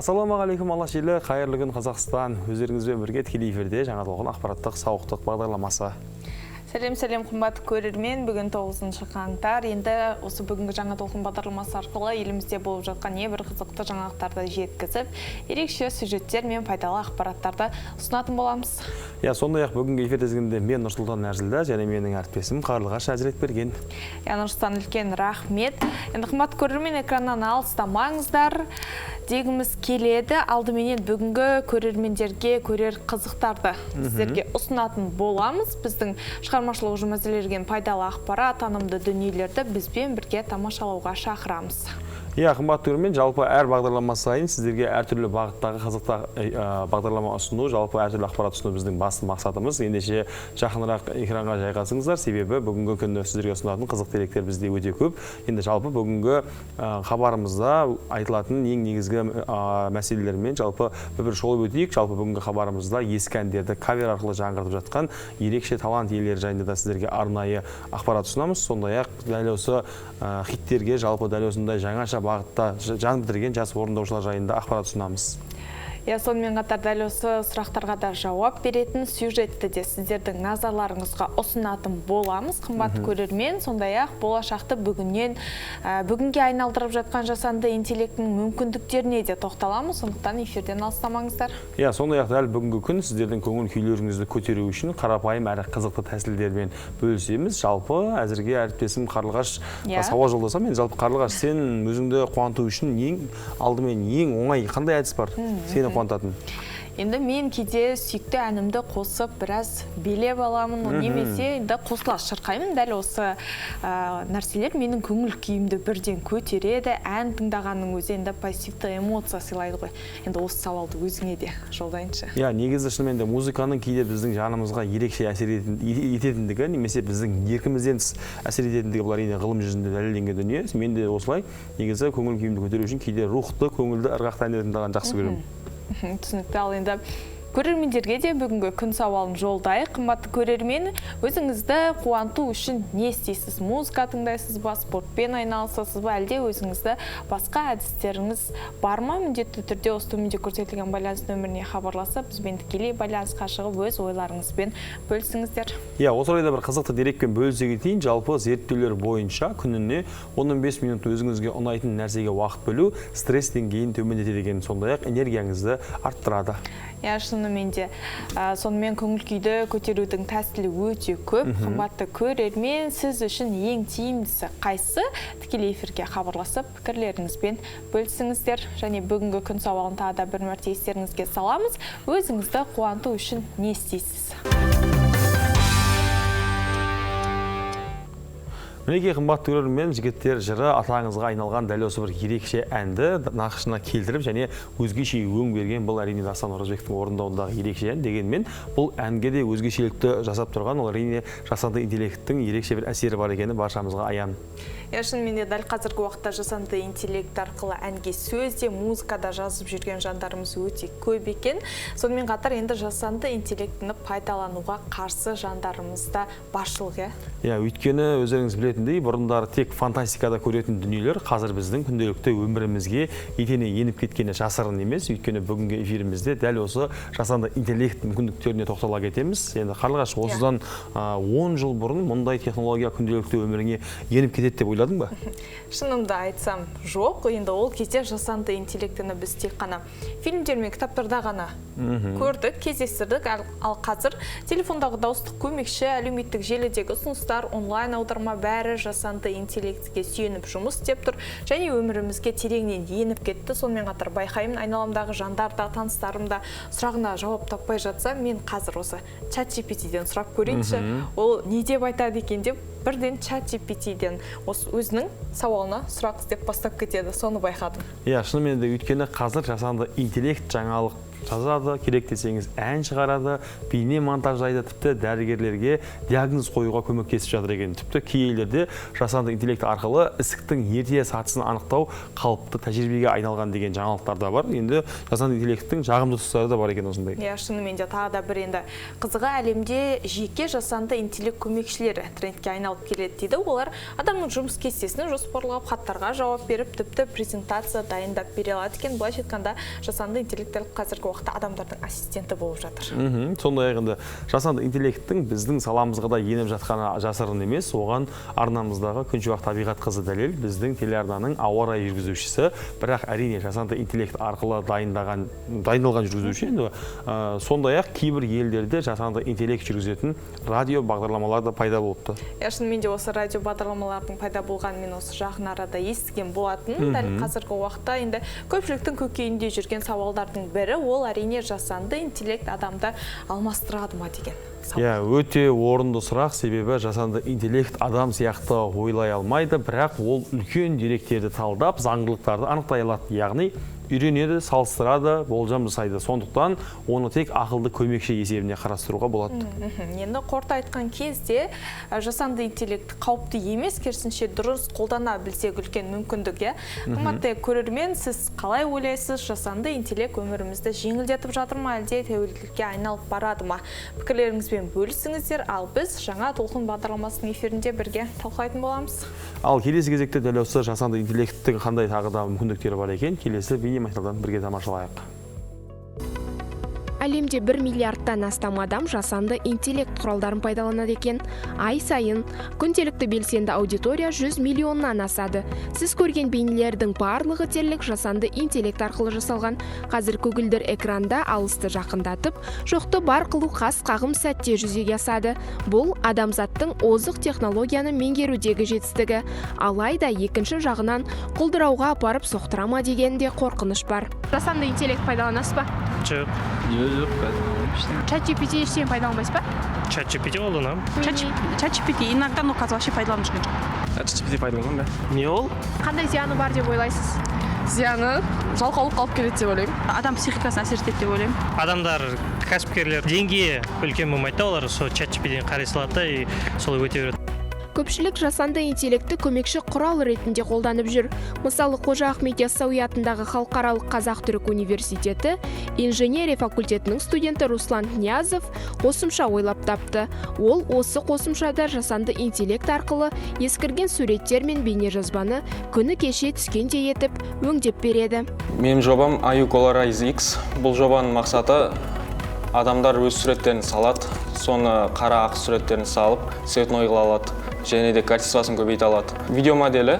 Ассалаумағалейкум, Алаш елі, қайырлы күн, Қазақстан. Өздеріңізбен бірге тікелей эфирде Жаңа толқын ақпараттық сауықтық бағдарламасы. Сәлем, сәлем, қымбатты көрермен. Бүгін 9 қаңтар. Енді осы бүгінгі Жаңа толқын бағдарламасы арқылы елімізде болып жатқан небір қызықты жаңалықтарды жеткізіп, ерекше сюжеттер мен пайдалы ақпараттарды ұсынатын боламыз. Иә, сондай-ақ бүгінгі эфир тізгінінде мен, Нұрсұлтан Әзілда, және менің әріптесім Қарлығаш Әзіретберген. Иә, Нұрсұлтан, үлкен рахмет. Енді, қымбатты көрермен, экраннан алыстамаңыздар дегіміз келеді. Алдыменен бүгінгі көрермендерге көрер қызықтарды сіздерге ұсынатын боламыз. Біздің шығармашылық ұжым әзірлеген пайдалы ақпарат, танымды дүниелерді бізбен бірге тамашалауға шақырамыз. Иә, қымбатты көрермен, жалпы әр бағдарлама сайын сіздерге әртүрлі бағыттағы қызықты бағдарлама ұсыну, жалпы әртүрлі ақпарат ұсыну біздің басты мақсатымыз. Ендеше жақынырақ экранға жайғасыңыздар, себебі бүгінгі күні сіздерге ұсынатын қызықты деректер бізде өте көп. Енді жалпы бүгінгі хабарымызда айтылатын ең негізгі мәселелермен жалпы бір шолып өтейік. Жалпы бүгінгі хабарымызда ескі әндерді кавер арқылы жаңғыртып жатқан ерекше талант иелері жайында да сіздерге арнайы ақпарат ұсынамыз. Сондай-ақ дәл осы хиттерге жалпы дәл осындай жаңаша бағытта жан бітірген жас орындаушылар жайында ақпарат ұсынамыз. Иә, сонымен қатар дәл осы сұрақтарға да жауап беретін сюжетті де сіздердің назарларыңызға ұсынатын боламыз, қымбатты көрермен. Сондай-ақ болашақты бүгіннен бүгінге айналдырып жатқан жасанды интеллектінің мүмкіндіктеріне де тоқталамыз, сондықтан эфирден алыстамаңыздар. Иә, сондай-ақ дәл бүгінгі күн сіздердің көңіл күйлеріңізді көтеру үшін қарапайым әрі қызықты тәсілдермен бөлісеміз. Жалпы әзірге әріптесім Қарлығаш сауал жолдасам, мен жалпы, Қарлығаш, сен өзіңді қуанту үшін ең алдымен ең оңай қандай әдіс бар сені қуантатын? Енді мен кейде сүйікті әнімді қосып біраз билеп аламын, немесе енді қосыла шырқаймын. Дәл осы нәрселер менің көңіл күйімді бірден көтереді. Ән тыңдағанның өзі енді позитивті эмоция сыйлайды ғой. Енді осы сауалды өзіңе де жолдайыншы. Иә, негізі шынымен де музыканың кейде біздің жанымызға ерекше әсер ететіндігі немесе біздің еркімізден тыс әсер ететіндігі, бұл әрине ғылым жүзінде дәлелденген дүние. Мен де осылай негізі көңіл күйімді көтеру үшін кейде рухты, көңілді, ырғақты әндер тыңдағанды жақсы көремін. Түсінікті. Ал енді көрермендерге де бүгінгі күн сауалын жолдайық. Қымбатты көрермен, өзіңізді қуанту үшін не істейсіз? Музыка тыңдайсыз ба, спортпен айналысасыз ба, әлде өзіңізді басқа әдістеріңіз бар ма? Міндетті түрде осы төменде көрсетілген байланыс нөміріне хабарласып, бізбен тікелей байланысқа шығып, өз ойларыңызбен бөлісіңіздер. Иә, осы орайда бір қызықты дерекпен бөлісе кетейін. Жалпы зерттеулер бойынша күніне 15 минут өзіңізге ұнайтын нәрсеге уақыт бөлу стресс деңгейін төмендетеді екен, сондай-ақ энергияңызды арттырады. Иә, шынымен де. Сонымен көңіл күйді көтерудің тәсілі өте көп. Қымбатты көрермен, сіз үшін ең тиімдісі қайсы? Тікелей эфирге хабарласып, пікірлеріңізбен бөлісіңіздер. Және бүгінгі күн сауалын тағы да бір мәрте естеріңізге саламыз. Өзіңізді қуанту үшін не істейсіз? Мінекей, қымбатты көрермен, жігіттер жыры атаңызға айналған дәл осы бір ерекше әнді нақышына келтіріп және өзгеше өң берген бұл әрине Дастан Оразбектің орындауындағы ерекше ән. Дегенмен бұл әнге де өзгешелікті жасап тұрған ол әрине жасанды интеллекттің ерекше бір әсері бар екені баршамызға аян. Иә, шынымен де дәл қазіргі уақытта жасанды интеллект арқылы әнге сөз де, музыка да жазып жүрген жандарымыз өте көп екен. Сонымен қатар енді жасанды интеллектіні пайдалануға қарсы жандарымыз да баршылық, иә? Иә, өйткені өздеріңіз білетіндей, бұрындары тек фантастикада көретін дүниелер қазір біздің күнделікті өмірімізге етене еніп кеткені жасырын емес. Өйткені бүгінгі эфирімізде дәл осы жасанды интеллект мүмкіндіктеріне тоқтала кетеміз. Енді, Қарлығаш, осыдан 10 жыл бұрын мұндай технология күнделікті өміріңе еніп кетеді деп ойладың ба? Шынымды айтсам, жоқ. Енді ол кезде жасанды интеллектіні біз тек қана фильмдер мен кітаптарда ғана көрдік, кездестірдік. Ал қазір телефондағы дауыстық көмекші, әлеуметтік желідегі ұсыныстар, онлайн аударма, бәрі жасанды интеллектіге сүйеніп жұмыс істеп тұр және өмірімізге тереңнен еніп кетті. Сонымен қатар байқаймын, айналамдағы жандар да, таныстарым да сұрағына жауап таппай жатса, мен қазір осы чат GPT-ден сұрап көрейінші, ол не деп айтады екен деп бірден чат GPT-ден осы өзінің сауалына сұрақ іздеп бастап кетеді. Соны байқадым. Иә, шынымен де, өйткені қазір жасанды интеллект жаңалық жазады, керек десеңіз ән шығарады, бейне монтаждайды, тіпті дәрігерлерге диагноз қоюға көмектесіп жатыр екен. Тіпті кей елдерде жасанды интеллект арқылы ісіктің ерте сатысын анықтау қалыпты тәжірибеге айналған деген жаңалықтар да бар. Енді жасанды интеллекттің жағымды тұстары да бар екен осындай. Иә, шынымен де тағы да бір енді қызығы, әлемде жеке жасанды интеллект көмекшілері трендке айналып келеді дейді. Олар адамның жұмыс кестесін жоспарлап, хаттарға жауап беріп, тіпті презентация дайындап бере алады екен. Былайша айтқанда, жасанды интеллект қазіргі уақытта адамдардың ассистенті болып жатыр. Сондай-ақ енді жасанды интеллекттің біздің саламызға да еніп жатқаны жасырын емес. Оған арнамыздағы Күншуақ Табиғат қызы дәлел, біздің телеарнаның ауа райы жүргізушісі. Бірақ әрине жасанды интеллект арқылы дайындалған жүргізуші. Енді сондай-ақ кейбір елдерде жасанды интеллект жүргізетін радио бағдарламалар да пайда болыпты. Иә, шынымен де осы радио бағдарламалардың пайда болғанын мен осы жақын арада естіген болатын. Дәл қазіргі уақытта енді көпшіліктің көкейінде жүрген сауалдардың бірі ол әрине жасанды интеллект адамды алмастырады ма деген сауал. Иә, өте орынды сұрақ, себебі жасанды интеллект адам сияқты ойлай алмайды, бірақ ол үлкен деректерді талдап, заңдылықтарды анықтай алады, яғни үйренеді, салыстырады, болжам жасайды. Сондықтан оны тек ақылды көмекші есебіне қарастыруға болады. Енді қорыта айтқан кезде жасанды интеллект қауіпті емес, керісінше дұрыс қолдана білсек үлкен мүмкіндік, иә. Қымбатты көрермен, сіз қалай ойлайсыз, жасанды интеллект өмірімізді жеңілдетіп жатыр ма, әлде тәуелділікке айналып барады ма? Пікірлеріңізбен бөлісіңіздер, ал біз жаңа толқын бағдарламасының эфирінде бірге талқылайтын боламыз. Ал келесі кезекте дәл осы жасанды интеллекттің қандай тағы да мүмкіндіктері бар екен, келесі бейнематериалдан бірге тамашалайық. Әлемде 1 миллиардтан астам адам жасанды интеллект құралдарын пайдаланады екен. Ай сайын күнделікті белсенді аудитория 100 миллионнан асады. Сіз көрген бейнелердің барлығы дерлік жасанды интеллект арқылы жасалған. Қазір көгілдір экранда алысты жақындатып, жоқты бар қылу қас қағым сәтте жүзеге асады. Бұл адамзаттың озық технологияны меңгерудегі жетістігі. Алайда екінші жағынан құлдырауға апарып соқтыра ма деген де қорқыныш бар. Жасанды интеллект пайдаланасыз ба? Жоқ. Жоқ, пайдаланбаймын. ChatGPT ештеңе пайдаланбайсыз ба? ChatGPT қолданамын. ChatGPT иногда, но қазір вообще пайдаланып жүрген жоқ. ChatGPT пайдаланамын ба? Не ол? Қандай зияны бар деп ойлайсыз? Зияны жалқаулыққа алып келеді деп ойлаймын. Адам психикасына әсер етеді деп ойлаймын. Адамдар, кәсіпкерлер деңгейі үлкен болмайды да, олар сол ChatGPT-ден қарай салады да и солай өте береді. Көпшілік жасанды интеллектті көмекші құрал ретінде қолданып жүр. Мысалы, Қожа Ахмет Яссауи атындағы Халықаралық Қазақ-Түрік университеті инженерия факультетінің студенті Руслан Ниязов қосымша ойлап тапты. Ол осы қосымшада жасанды интеллект арқылы ескірген суреттер мен бейнежазбаны күні кеше түскендей етіп өңдеп береді. Менің жобам IU Colorize X. Бұл жобаның мақсаты адамдар өз суреттерін салады, соны қара ақ суреттерін салып, цветной қыла алады, және де качествосын көбейте алады. Видео моделі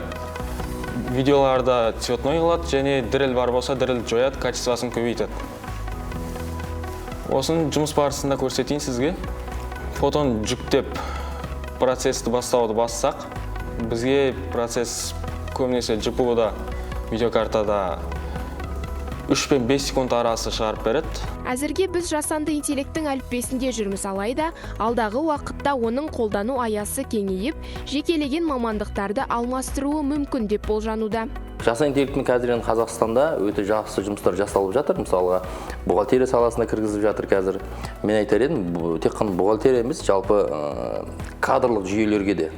видеоларда цветной қылады, және діріл бар болса діріл жояды, качествосын көбейтеді. Осыны жұмыс барысында көрсетейін сізге. Фотоны жүктеп процессті бастауды бассақ, бізге процесс көбінесе GPU-да, видеокартада 3 пен 5 секунд арасы шығарып береді. Әзірге біз жасанды интеллекттің әліппесінде жүрміз, алайда алдағы уақытта оның қолдану аясы кеңейіп, жекелеген мамандықтарды алмастыруы мүмкін деп болжануда. Жасанды интеллектінің қазір енді Қазақстанда өте жақсы жұмыстар жасалып жатыр. Мысалға, бухгалтерия саласына кіргізіп жатыр қазір. Мен айтар едім, тек қана бухгалтерия емес, жалпы кадрлық жүйелерге де.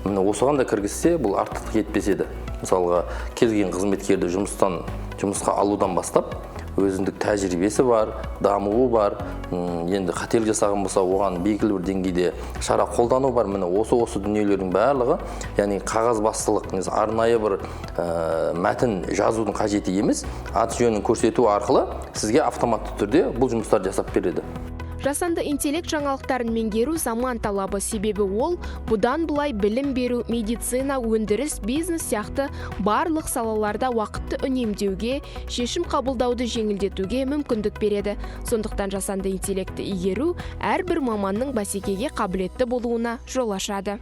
Міне осыған да кіргізсе, бұл артықтық етпес еді. Мысалға, кез келген қызметкерді жұмысқа алудан бастап, өзіндік тәжірибесі бар, дамуы бар, енді қателік жасаған болса, оған белгілі бір деңгейде шара қолдану бар. Міне осы дүниелердің барлығы, яғни қағазбастылық, немесе арнайы бір мәтін жазудың қажеті емес, аты жөнін көрсету арқылы сізге автоматты түрде бұл жұмыстарды жасап береді. Жасанды интеллект жаңалықтарын меңгеру заман талабы, себебі ол бұдан былай білім беру, медицина, өндіріс, бизнес сияқты барлық салаларда уақытты үнемдеуге, шешім қабылдауды жеңілдетуге мүмкіндік береді. Сондықтан жасанды интеллектті игеру әрбір маманның бәсекеге қабілетті болуына жол ашады.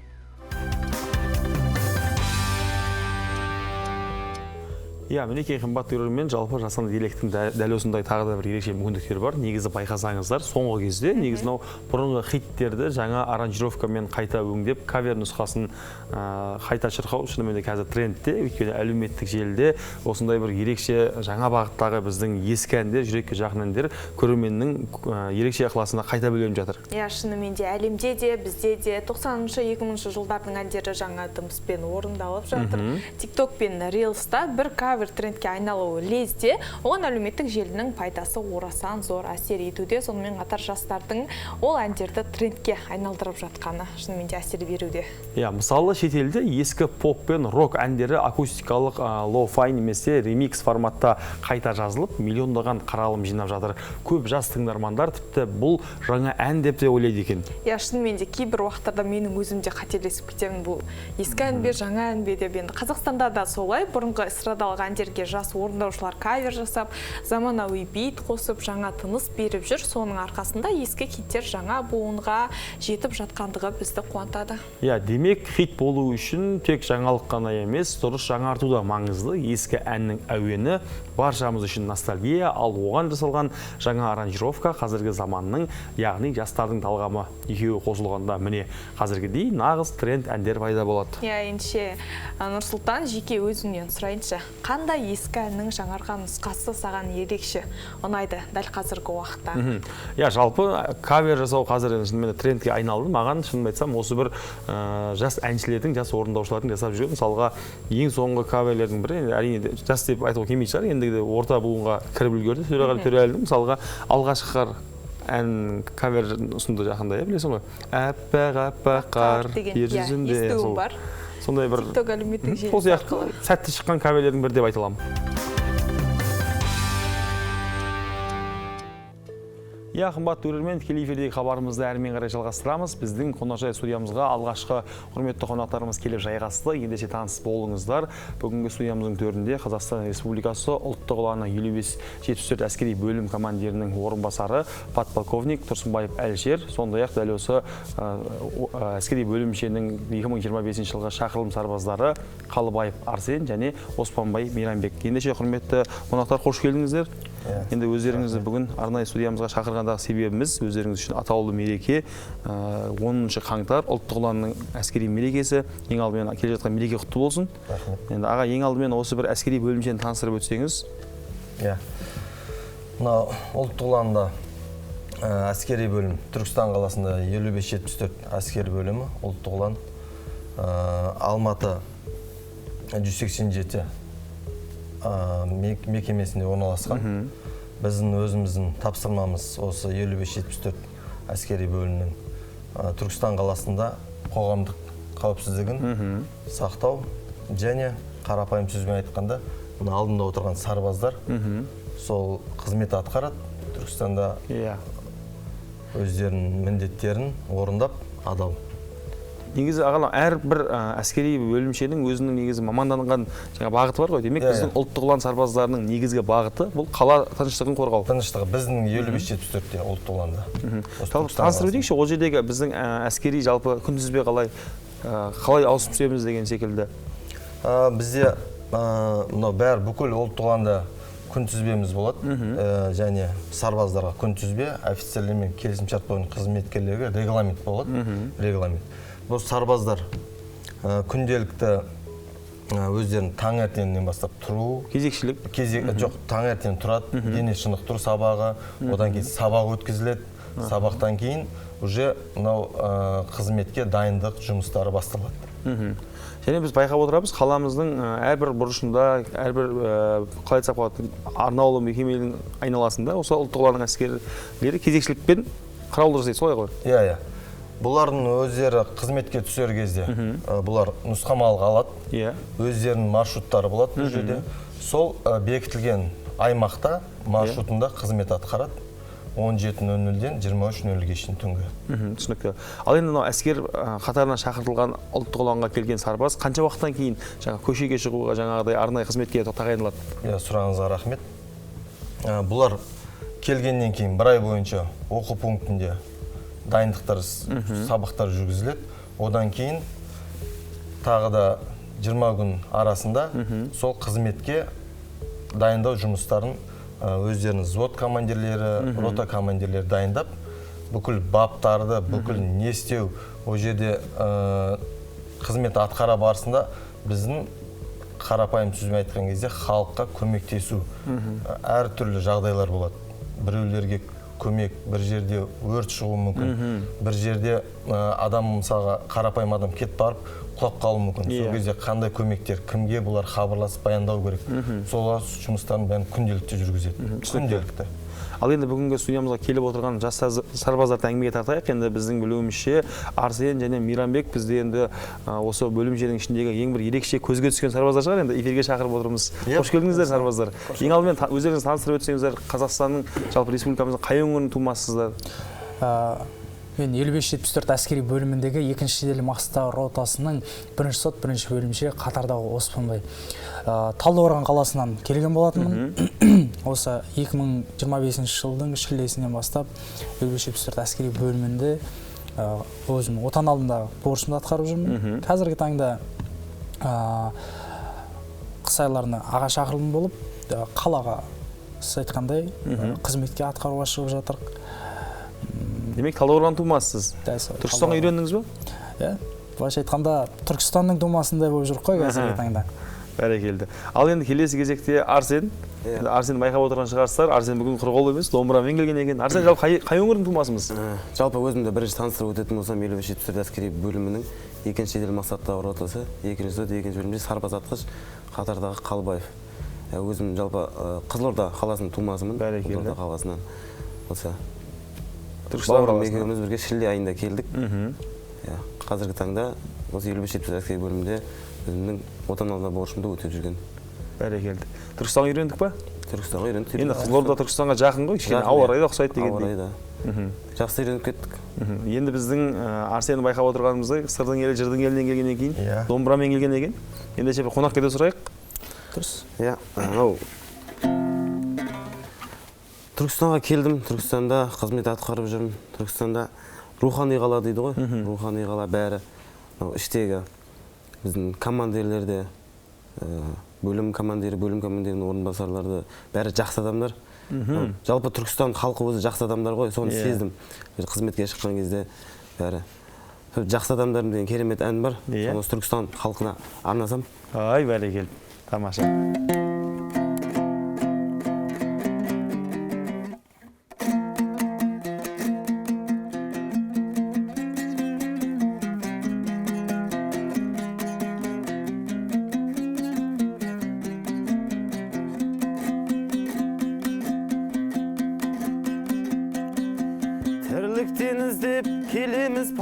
Иә, мінекей, қымбат көрермен, жалпы жасанды интеллекттің дәл осындай тағы да бір ерекше мүмкіндіктері бар. Негізі байқасаңыздар, соңғы кезде негізі мынау бұрынғы хиттерді жаңа аранжировкамен қайта өңдеп, кавер нұсқасын қайта шырқау шынымен де қазір трендте. Өйткені әлеуметтік желіде осындай бір ерекше жаңа бағыттағы біздің ескі әндер, жүрекке жақын әндер көрерменнің ерекше ықыласына қайта бөленіп жатыр. Иә, шынымен де әлемде де, бізде де 90-шы, 2000-шы жылдардың әндері жаңа дыбыспен орындалып жатыр. TikTok пен Reels'та бір кавер трендке айналуы лезде, оған әлеуметтік желінің пайдасы орасан зор әсер етуде. Сонымен қатар жастардың ол әндерді трендке айналдырып жатқаны шынымен де әсер беруде. Иә, мысалы, шетелде ескі поп пен рок әндері акустикалық лоу-фай немесе ремикс форматта қайта жазылып, миллиондаған қаралым жинап жатыр. Көп жас тыңдармандар тіпті бұл жаңа ән деп те ойлайды екен. Иә, шынымен де кейбір уақыттарда менің өзім де қателесіп кетемін, бұл ескі ән бе, жаңа ән бе деп. Енді Қазақстанда да солай, бұрынғы эстрадалық әндерге жас орындаушылар кавер жасап, заманауи бит қосып, жаңа тыныс беріп жүр. Соның арқасында ескі хиттер жаңа буынға жетіп жатқандығы бізді қуантады. Иә, демек хит болу үшін тек жаңалық қана емес, дұрыс жаңарту да маңызды. Ескі әннің әуені баршамыз үшін ностальгия, ал оған жасалған жаңа аранжировка қазіргі заманның, яғни жастардың талғамы. Екеуі қосылғанда міне қазіргідей нағыз тренд әндер пайда болады. Иә, ендеше Нұрсұлтан, жеке өзіңнен сұрайыншы, қандай ескі әннің жаңарған нұсқасы саған ерекше ұнайды дәл қазіргі уақытта? Иә, жалпы кавер жасау қазір шынымен де трендке айналды. Маған шынымды айтсам, осы бір жас әншілердің, жас орындаушылардың жасап жүрген, мысалға, ең соңғы каверлердің бірі, енді әрине жас деп айтуға келмейтін шығар, ендігі орта буынға кіріп үлгерді Төреғали Төреәлінің, мысалға, алғашқы қар ән кавер ұсынды жақында, иә, білесің ғой, аппақ аппақ қар деген, ер иә, жүзінде, естуім сол. Бар. Сондай бір TikTok әлеуметтік сол желісі сияқты арқылы. Сәтті шыққан каверлердің бірі деп айта аламын. Иә, қымбат көрермен, тікелей эфирдегі хабарымызды әрмен қарай жалғастырамыз. Біздің қонақжай студиямызға алғашқы құрметті қонақтарымыз келіп жайғасты. Ендеше таныс болыңыздар. Бүгінгі студиямыздың төрінде Қазақстан Республикасы ұлттық ұланы 5574 әскери бөлім командирінің орынбасары подполковник Тұрсынбаев Әлішер, сондай-ақ дәл осы әскери бөлімшенің 2025 жылғы шақырылым сарбаздары Қалыбаев Арсен және Оспанбай Мейрамбек. Ендеше, құрметті қонақтар, қош келдіңіздер. Енді өздеріңізді бүгін арнайы студиямызға шақырғандағы себебіміз өздеріңіз үшін атаулы мереке, 10 қаңтар, ұлттық ұланның әскери мерекесі. Ең алдымен келе жатқан мереке құтты болсын. Енді аға, ең алдымен осы бір әскери бөлімшені таныстырып өтсеңіз. Иә. Мынау ұлттық ұланда әскери бөлім Түркістан қаласында 5574 әскери бөлімі ұлттық ұлан. Алматы 187 мекемесінде орналасқан. Біздің өзіміздің тапсырмамыз осы 5574 әскери бөлімнің Түркістан қаласында қоғамдық қауіпсіздігін сақтау және қарапайым сөзбен айтқанда, мына алдында отырған сарбаздар сол қызмет атқарады Түркістанда, өздерінің міндеттерін орындап, адал. Негізі, ағалар, әрбір әскери бөлімшенің өзінің негізі маманданған жаңа бағыты бар ғой. Демек, біздің ұлттық ұлан сарбаздарының негізгі бағыты бұл қала тыныштығын қорғау. Тыныштығы біздің 5574-те ұлттық ұланда. Осы Жалпы Түркістан таныстырып қаласында. өтейікші, ол жердегі біздің әскери жалпы күнтізбе қалай, қалай ауысып түсеміз деген секілді. Бізде мынау бәрі бүкіл ұлттық ұланда күнтізбеміз болады. Және сарбаздарға күнтізбе, офицерлер мен келісімшарт бойынша қызметкерлерге регламент болады. Регламент. Бұл сарбаздар күнделікті өздерін таңертеңнен бастап тұру. Кезекшілік. Кезек, жоқ, таңертең тұрады, дене шынықтыру сабағы, одан кейін сабақ өткізіледі. Сабақтан кейін уже мынау қызметке дайындық жұмыстары басталады. Және біз байқап отырамыз, қаламыздың әрбір бұрышында, әрбір, қалай айтсақ болады, арнаулы мекеменің айналасында осы ұлттық ұланның әскерлері кезекшілікпен қарауыл жасайды, солай ғой? Иә, иә. Бұлардың өздері қызметке түсер кезде бұлар нұсқамалық алады. Өздерінің маршруттары болады бұл жерде. Сол бекітілген аймақта маршрутында қызмет атқарады. 17:00-ден 23:00-ге шейін түнгі. Түсінікті. Ал енді мынау әскер қатарына шақыртылған, ұлттық ұланға келген сарбаз қанша уақыттан кейін жаңа көшеге шығуға, жаңағыдай арнайы қызметке тағайындалады? Иә, сұрағыңызға рахмет. Бұлар келгеннен кейін бір ай бойынша оқу пунктінде дайындықтар, сабақтар жүргізіледі. Одан кейін тағы да 20 күн арасында сол қызметке дайындау жұмыстарын өздерінің взвод командирлері, рота командирлері дайындап, бүкіл баптарды, бүкіл не істеу, ол жерде қызмет атқара барысында біздің қарапайым сөзбен айтқан кезде халыққа көмектесу, әртүрлі жағдайлар болады. Біреулерге көмек, бір жерде өрт шығуы мүмкін, бір жерде адам, мысалға, қарапайым адам кетіп барып құлап қалуы мүмкін. Сол кезде қандай көмектер, кімге бұлар хабарласып баяндау керек. Сол жұмыстарын бәрін күнделікті жүргізеді. Күнделікті. Ал енді бүгінгі студиямызға келіп отырған жас сарбаздарды әңгімеге тартайық. Енді біздің білуімізше, Арсен және Мейрамбек бізде енді осы бөлімшенің ішіндегі ең бір ерекше көзге түскен сарбаздар шығар. Енді эфирге шақырып отырмыз. Қош келдіңіздер, сарбаздар. Ең алдымен өздеріңіз таныстырып өтсеңіздер, Қазақстанның, жалпы республикамыздың қай өңірінің тумасысыздар? Мен 5574 әскери бөліміндегі екінші жедел мақсаттағы ротасының бірінші сот, бірінші бөлімше қатардағы Оспанбай. Талдықорған қаласынан келген болатынмын. Осы 2025 жылдың шілдесінен бастап 5574 әскери бөлімінде өзім Отан алдында борышымды атқарып жүрмін. Қазіргі таңда қыс айларына аға шақырылым болып, қалаға, сіз айтқандай, қызметке атқаруға шығып жатырық. Демек, Талдықорған тумасысыз. Түркістанға үйрендіңіз бе? Иә, былайша айтқанда Түркістанның тумасындай болып жүрік қой қазіргі таңда. Бәрекелді. Ал енді келесі кезекте Арсен. Арсен байқап отырған шығарсыздар. Арсен бүгін құр қол емес, домбырамен келген екен. Арсен, жалпы қай өңірдің тумасымыз? Жалпы өзімді бірінші таныстырып өтетін болсам, 5574 әскери бөлімінің екінші жедел мақсаттағы ротасы, екінші сот, екінші бөлімше сарбаз атқыш қатардағы Қалбаев. Өзім жалпы Қызылорда қаласының тумасымын. Қызылорда қаласынан. Осы Түркістан екеуміз бірге шілде айында келдік. Қазіргі таңда осы 5574 әскери бөлімінде өзімнің Отан алдында борышымды өтеп жүрген. Бәрекелді. Түркістанға үйрендік па? Түркістанға үйрендік. Енді Қызылорда Түркістанға жақын ғой, кішкене ауа райы да ұқсайды дегендей. Ауа райы да. Жақсы үйреніп кеттік. Енді біздің Арсенді байқап отырғанымыздай, сырдың елі, жырдың елінен келгеннен кейін, домбырамен келген екен. Ендеше бір қонақ кете сұрайық. Дұрыс. Иә, анау Түркістанға келдім, Түркістанда қызмет атқарып жүрмін. Түркістанда рухани қала дейді ғой, рухани қала бәрі. Іштегі біздің командирлер де, бөлім командирі, бөлім командирінің орынбасарлары да бәрі жақсы адамдар. Жалпы Түркістан халқы өзі жақсы адамдар ғой, соны сездім. Қызметке шыққан кезде бәрі. Жақсы адамдарым деген керемет ән бар. Соны Түркістан халқына арнасам. Ай, бәрекелді. Тамаша.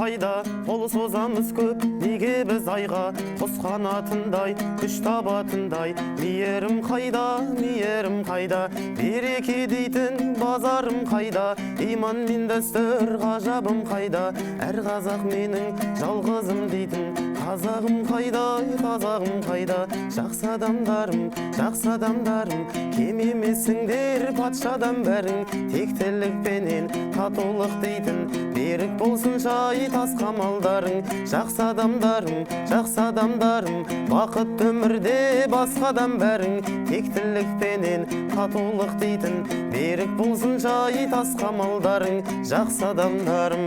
Пайда, қол созамыз көп, неге біз айға, құс қанатындай, күш табатындай, мейірім қайда, мейірім қайда, береке дейтін базарым қайда, иман мен дәстүр ғажабым қайда, әр қазақ менің жалғызым дейтін, қазағым қайда, қазағым қайда, жақсы адамдарым, жақсы адамдарым, кем емессіңдер патшадан бәрің, тектілікпенен татулық дейтін, берік болсын жай тас қамалдарың, жақсы адамдарым, жақсы адамдарым, бақытты өмірде басқадан бәрің, тектілікпенен татулық дейтін, берік болсын жай тас қамалдарың, жақсы адамдарым.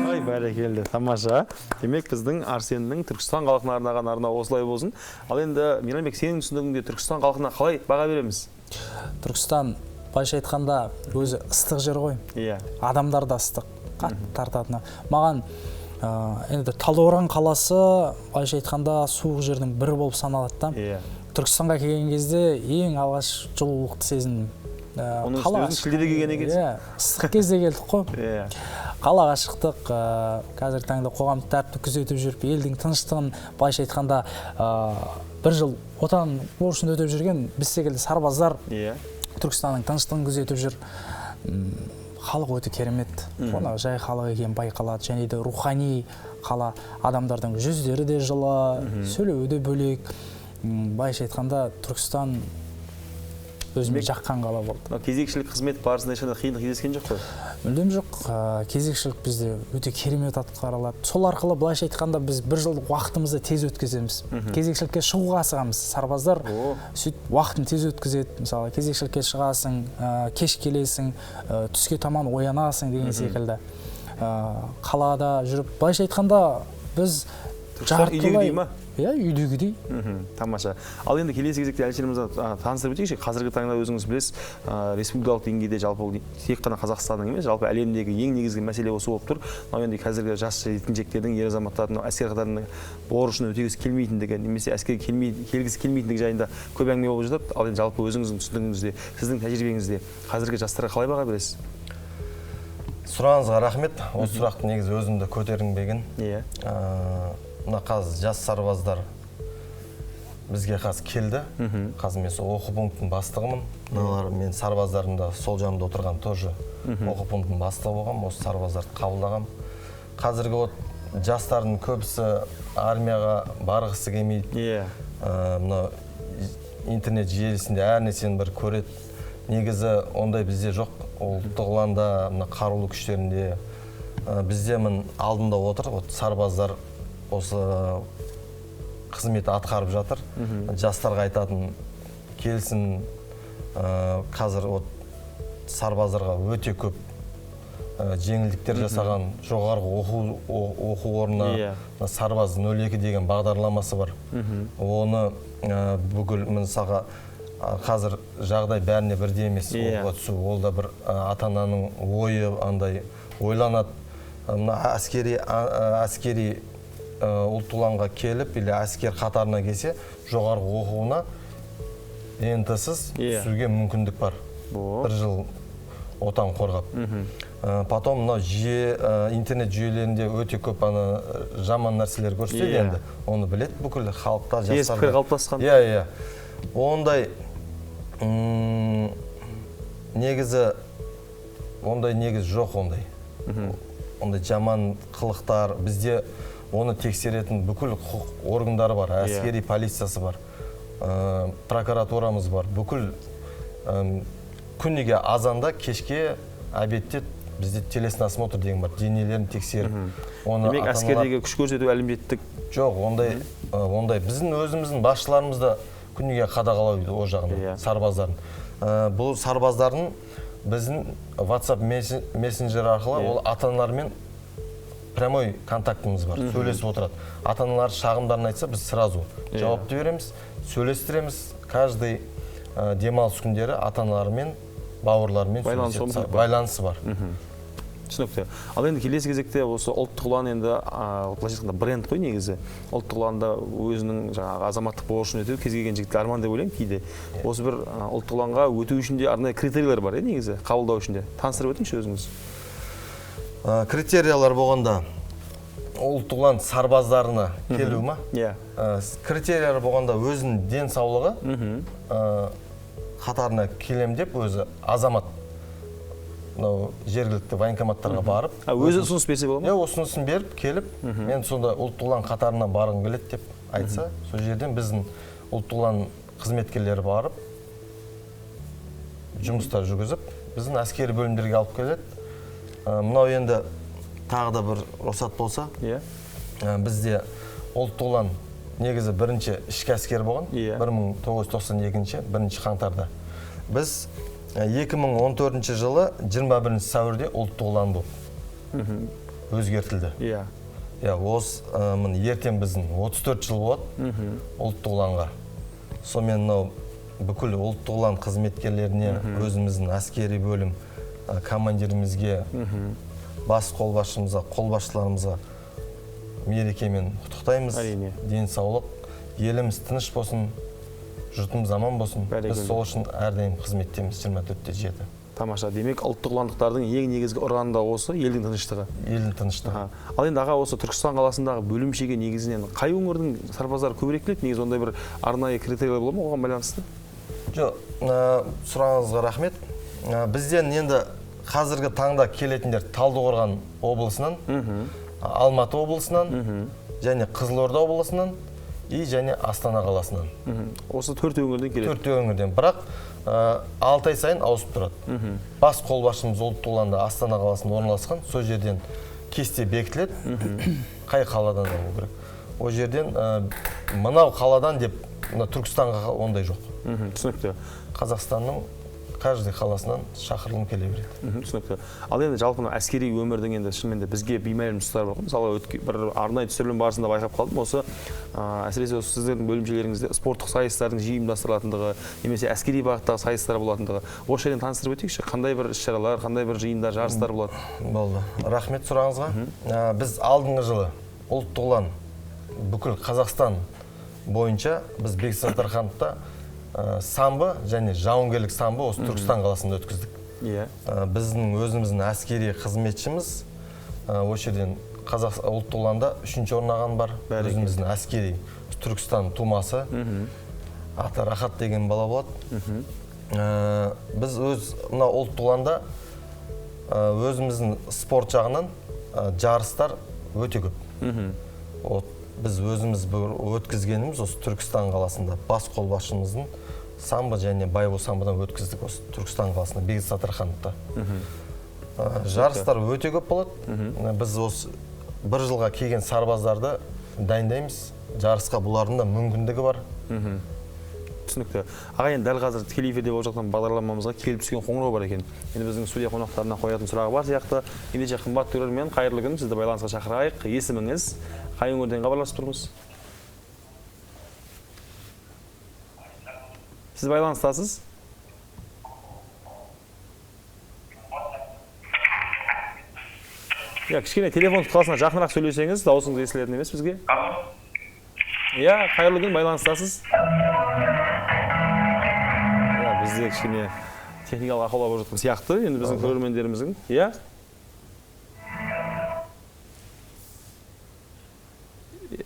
Ай, бәрекелді, тамаша. Демек, біздің Арсеннің Түркістан халқына арнаған арнау осылай болсын. Ал енді, Мейрамбек, сенің түсінігіңде Түркістан халқына қалай баға береміз? Түркістан, былайша айтқанда, өзі ыстық жер ғой. Адамдар да ыстық, қатты тартатыны. Маған енді Талдықорған қаласы, былайша айтқанда, суық жердің бірі болып саналады да. Түркістанға келген кезде ең алғаш жылулықты сезіндім. Оның үстіне өзің шілдеде келген екенсің. Иә, ыстық кезде келдік қой. Қалаға шықтық, қазіргі таңда қоғамдық тәртіпті күзетіп жүріп, елдің тыныштығын, былайша айтқанда, бір жыл Отан борышын өтеп жүрген біз секілді сарбаздар Түркістанның тыныштығын күзетіп жүр. Халық өте керемет, қонақжай халық екен байқалады, және де рухани қала, адамдардың жүздері де жылы, сөйлеуі де бөлек. Былайша айтқанда, Түркістан Өзіме жаққан қала болды. Кезекшілік қызмет барысында ешқандай қиындық кездескен жоқ қой? Мүлдем жоқ. Кезекшілік бізде өте керемет атқарылады. Сол арқылы былайша айтқанда біз бір жылдық уақытымызды тез өткіземіз. Кезекшілікке шығуға асығамыз. Сарбаздар сөйтіп уақытын тез өткізеді. Мысалы, кезекшілікке шығасың, кеш келесің, түске таман оянасың деген секілді. Қалада жүріп, былайша айтқанда біз жартылай ма? Иә, үйдегідей. Тамаша. Ал енді келесі кезекте Әлішер мырза таныстырып өтейікші. Қазіргі таңда өзіңіз білесіз, республикалық деңгейде жалпы тек қана Қазақстанның емес, жалпы әлемдегі ең негізгі мәселе осы болып тұр. Мынау енді қазіргі жас жеткіншектердің, ер азаматтардың әскер қатарының борышын өтегісі келмейтіндігі, немесе әскерге келгісі келмейтіндігі жайында көп әңгіме болып жатады. Ал енді жалпы өзіңіздің түсінігіңізде, сіздің тәжірибеңізде қазіргі жастарға қалай баға бересіз? Сұрағыңызға рахмет. Осы сұрақты негізі өзім де көтергім келген. Иә. Мына қазір жас сарбаздар бізге қазір келді. Қазір мен сол оқу пунктінің бастығымын. Мыналар мен сарбаздарым да сол жанымда отырған тоже оқу пунктінің бастығы болғам, осы сарбаздарды қабылдағам. Қазіргі вот жастардың көбісі армияға барғысы келмейді. Мына интернет желісінде әр нәрсені бір көреді. Негізі ондай бізде жоқ. Ұлттық ұланда, мына қарулы күштерінде бізде мін алдында отыр. Вот сарбаздар осы қызмет атқарып жатыр. Жастарға айтатын келсін, қазір вот сарбаздарға өте көп жеңілдіктер жасаған, жоғарғы оқу орнына сарбаз 02 деген бағдарламасы бар. Оны бүкіл мысалға қазір жағдай бәріне бірдей емес, оқуға түсу, ол да бір ата-ананың ойы андай ойланады. Мына әскери ұлттық ұланға келіп, или әскер қатарына келсе, жоғарғы оқуына ЕНТ-сіз түсуге мүмкіндік бар. Бір жыл отан қорғап. Потом мынау интернет жүйелерінде өте көп ана жаман нәрселер көрсетеді енді. Оны біледі бүкіл халықта, жастар. Пікір қалыптасқан. Иә, иә. Ондай негізі ондай негіз жоқ ондай. Ондай жаман қылықтар бізде оны тексеретін бүкіл құқық органдары бар, әскери полициясы бар, прокуратурамыз бар. Бүкіл күніге азанда, кешке, обедте бізде телесный осмотр деген бар, денелерін тексеріп. Демек, әскердегі күш көрсету әлеуметтік? Жоқ, ондай біздің өзіміздің басшыларымыз да күніге қадағалайды ол жағын, сарбаздарын. Бұл сарбаздардың біздің WhatsApp мессенджер арқылы ол ата-аналармен прямой контактымыз бар, сөйлесіп отырады. Ата-аналар шағымдарын айтса, біз сразу жауапты береміз, сөйлестіреміз. Каждый демалыс күндері ата-аналармен, бауырлармен байланысы бар. Түсінікті. Ал енді келесі кезекте осы ұлттық ұлан енді былайша айтқанда бренд қой негізі. Ұлттық ұланда өзінің жаңағы азаматтық борышын өтеу кез келген жігітті арман деп ойлаймын кейде. Осы бір ұлттық ұланға өту үшін де арнайы критерийлер бар, негізі қабылдау үшін де. Таныстырып өтіңізші өзіңіз. Критериялар болғанда ұлттық ұлан сарбаздарына келу ма? Иә. Критериялар болғанда өзінің денсаулығы қатарына келем деп өзі азамат мынау жергілікті военкоматтарға барып, өзі ұсыныс берсе болады ма? Иә, ұсынысын беріп келіп, мен сонда ұлттық ұлан қатарына барғым келеді деп айтса, сол жерден біздің ұлттық ұлан қызметкерлері барып жұмыстар жүргізіп, біздің әскери бөлімдерге алып келеді. Мынау енді тағы да бір рұқсат болса, бізде ұлттық ұлан негізі бірінші ішкі әскер болған, 1992 бірінші қаңтарда. Біз 2014 жылы 21 сәуірде ұлттық ұлан болып өзгертілді. Иә. Осы ертең біздің 34 жыл болады ұлттық ұланға. Сонымен мынау бүкіл ұлттық ұлан қызметкерлеріне, өзіміздің әскери бөлім командирімізге, бас қолбасшымызға, қолбасшыларымызға мерекемен құттықтаймыз. Әрине. Денсаулық, еліміз тыныш болсын, жұртымыз аман болсын. Біз сол үшін әрдайым қызметтеміз 24/7. Тамаша. Демек, ұлттық ұландықтардың ең негізгі ұраны да осы елдің тыныштығы. Елдің тыныштығы. Ал енді аға, осы Түркістан қаласындағы бөлімшеге негізінен қай өңірдің сарбаздары көбірек келеді? Негізі ондай бір арнайы критерийлер бола ма оған байланысты? Жоқ, сұрағыңызға рахмет. Бізден енді қазіргі таңда келетіндер Талдықорған облысынан, Алматы облысынан, және Қызылорда облысынан и және Астана қаласынан. Осы төрт өңірден келеді. Төрт өңірден. Бірақ 6 ай сайын ауысып тұрады. Бас қолбасшымыз Ұлттық ұланда Астана қаласында орналасқан, сол жерден кесте бекітіледі, қай қаладан болу керек. Ол жерден мынау қаладан деп мына Түркістанға ондай жоқ. Түсінікті. Қазақстанның каждый қаласынан шақырылым келе береді. Түсінікті. Ал енді жалпы әскери өмірдің енді шынымен де бізге беймәлім тұстары бар ғой. Мысалы, бір арнайы түсірілім барысында байқап қалдым, осы әсіресе осы сіздердің бөлімшелеріңізде спорттық сайыстардың жиі ұйымдастырылатындығы, немесе әскери бағыттағы сайыстар болатындығы. Осы жерден таныстырып өтейікші, қандай бір іс-шаралар, қандай бір жиындар, жарыстар болады? Болды. Рахмет сұрағыңызға. Біз алдыңғы жылы Ұлттық ұлан бүкіл Қазақстан бойынша біз Бекзат Саттархановта самбо және жауынгерлік самбо осы Түркістан қаласында өткіздік. Біздің өзіміздің әскери қызметшіміз осы жерден Ұлттық ұланда 3-ші орын алған бар. Өзіміздің әскери Түркістан тумасы, аты Рахат деген бала болады. Біз өз мына Ұлттық ұланда өзіміздің спорт жағынан жарыстар өте көп. Біз өзіміз өткізгеніміз осы Түркістан қаласында бас қолбасшымыздың самбо және байбол самбодан өткіздік осы Түркістан қаласында Бекзат Саттархановта. Жарыстар өте көп болады. Біз осы бір жылға келген сарбаздарды дайындаймыз. Жарысқа бұлардың да мүмкіндігі бар. Түсінікті. Аға, енді дәл қазір тікелей эфирде болып жатқан бағдарламамызға келіп түскен қоңырау бар екен. Енді біздің студия қонақтарына қоятын сұрағы бар сияқты. Ендеше қымбат көрермен, қайырлы күн, сізді байланысқа шақырайық. Есіміңіз, қай өңірден хабарласып тұрмыз? Сіз байланыстасыз? Иә, кішкене телефон тұтқасына жақынырақ сөйлесеңіз, дауысыңыз естілетін емес бізге. Иә, қайырлы күн, байланыстасыз? Иә, бізде кішкене техникалық ақаулар болып жатқан сияқты, енді біздің көрермендеріміздің. Иә?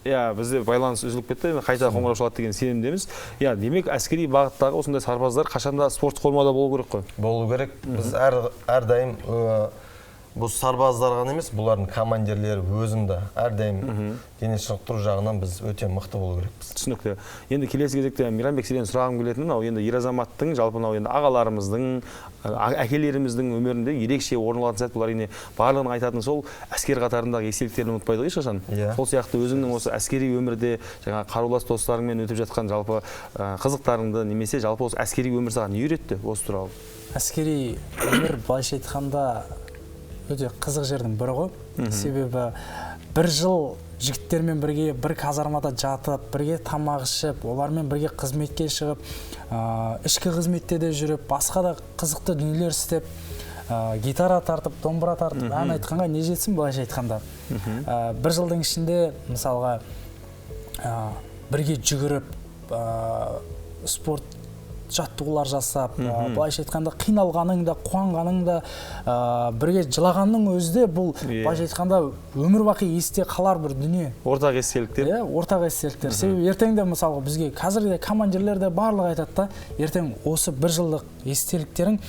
Иә, бізде байланыс үзіліп кетті, енді қайта қоңырау шалады деген сенімдеміз. Иә, демек әскери бағыттағы осындай сарбаздар қашанда спорт формада болу керек қой? Болу керек. Біз әрдайым бұл сарбаздар ғана емес, бұлардың командирлері өзім де әрдайым дене шынықтыру жағынан біз өте мықты болу керекпіз. Түсінікті. Енді келесі кезекте Мейрамбек, сенен сұрағым келетіні, мынау енді ер азаматтың, жалпы мынау енді ағаларымыздың, әкелеріміздің өмірінде ерекше орын алатын сәт, бұлар әрине барлығының айтатыны сол әскер қатарындағы естеліктерін ұмытпайды ғой ешқашан. Сол сияқты өзіңнің осы әскери өмірде жаңа қарулас достарыңмен өтіп жатқан жалпы қызықтарыңды немесе жалпы осы әскери өмір саған не үйретті осы туралы? Әскери өмір былайша айтқанда өте қызық жердің бірі ғой. Себебі бір жыл жігіттермен бірге бір казармада жатып, бірге тамақ ішіп, олармен бірге қызметке шығып, ішкі қызметте де жүріп, басқа да қызықты дүниелер істеп, гитара тартып, домбыра тартып, ән айтқанға не жетсін былайша айтқанда. Бір жылдың ішінде мысалға бірге жүгіріп, спорт жаттығулар жасап, былайша айтқанда қиналғаның да, қуанғаның да, бірге жылағанның өзі де бұл былайша айтқанда өмір бақи есте қалар бір дүние. Ортақ естеліктер. Иә, ортақ естеліктер. Себебі ертең де мысалға бізге қазір де командирлер де барлығы айтады да, ертең осы бір жылдық естеліктерің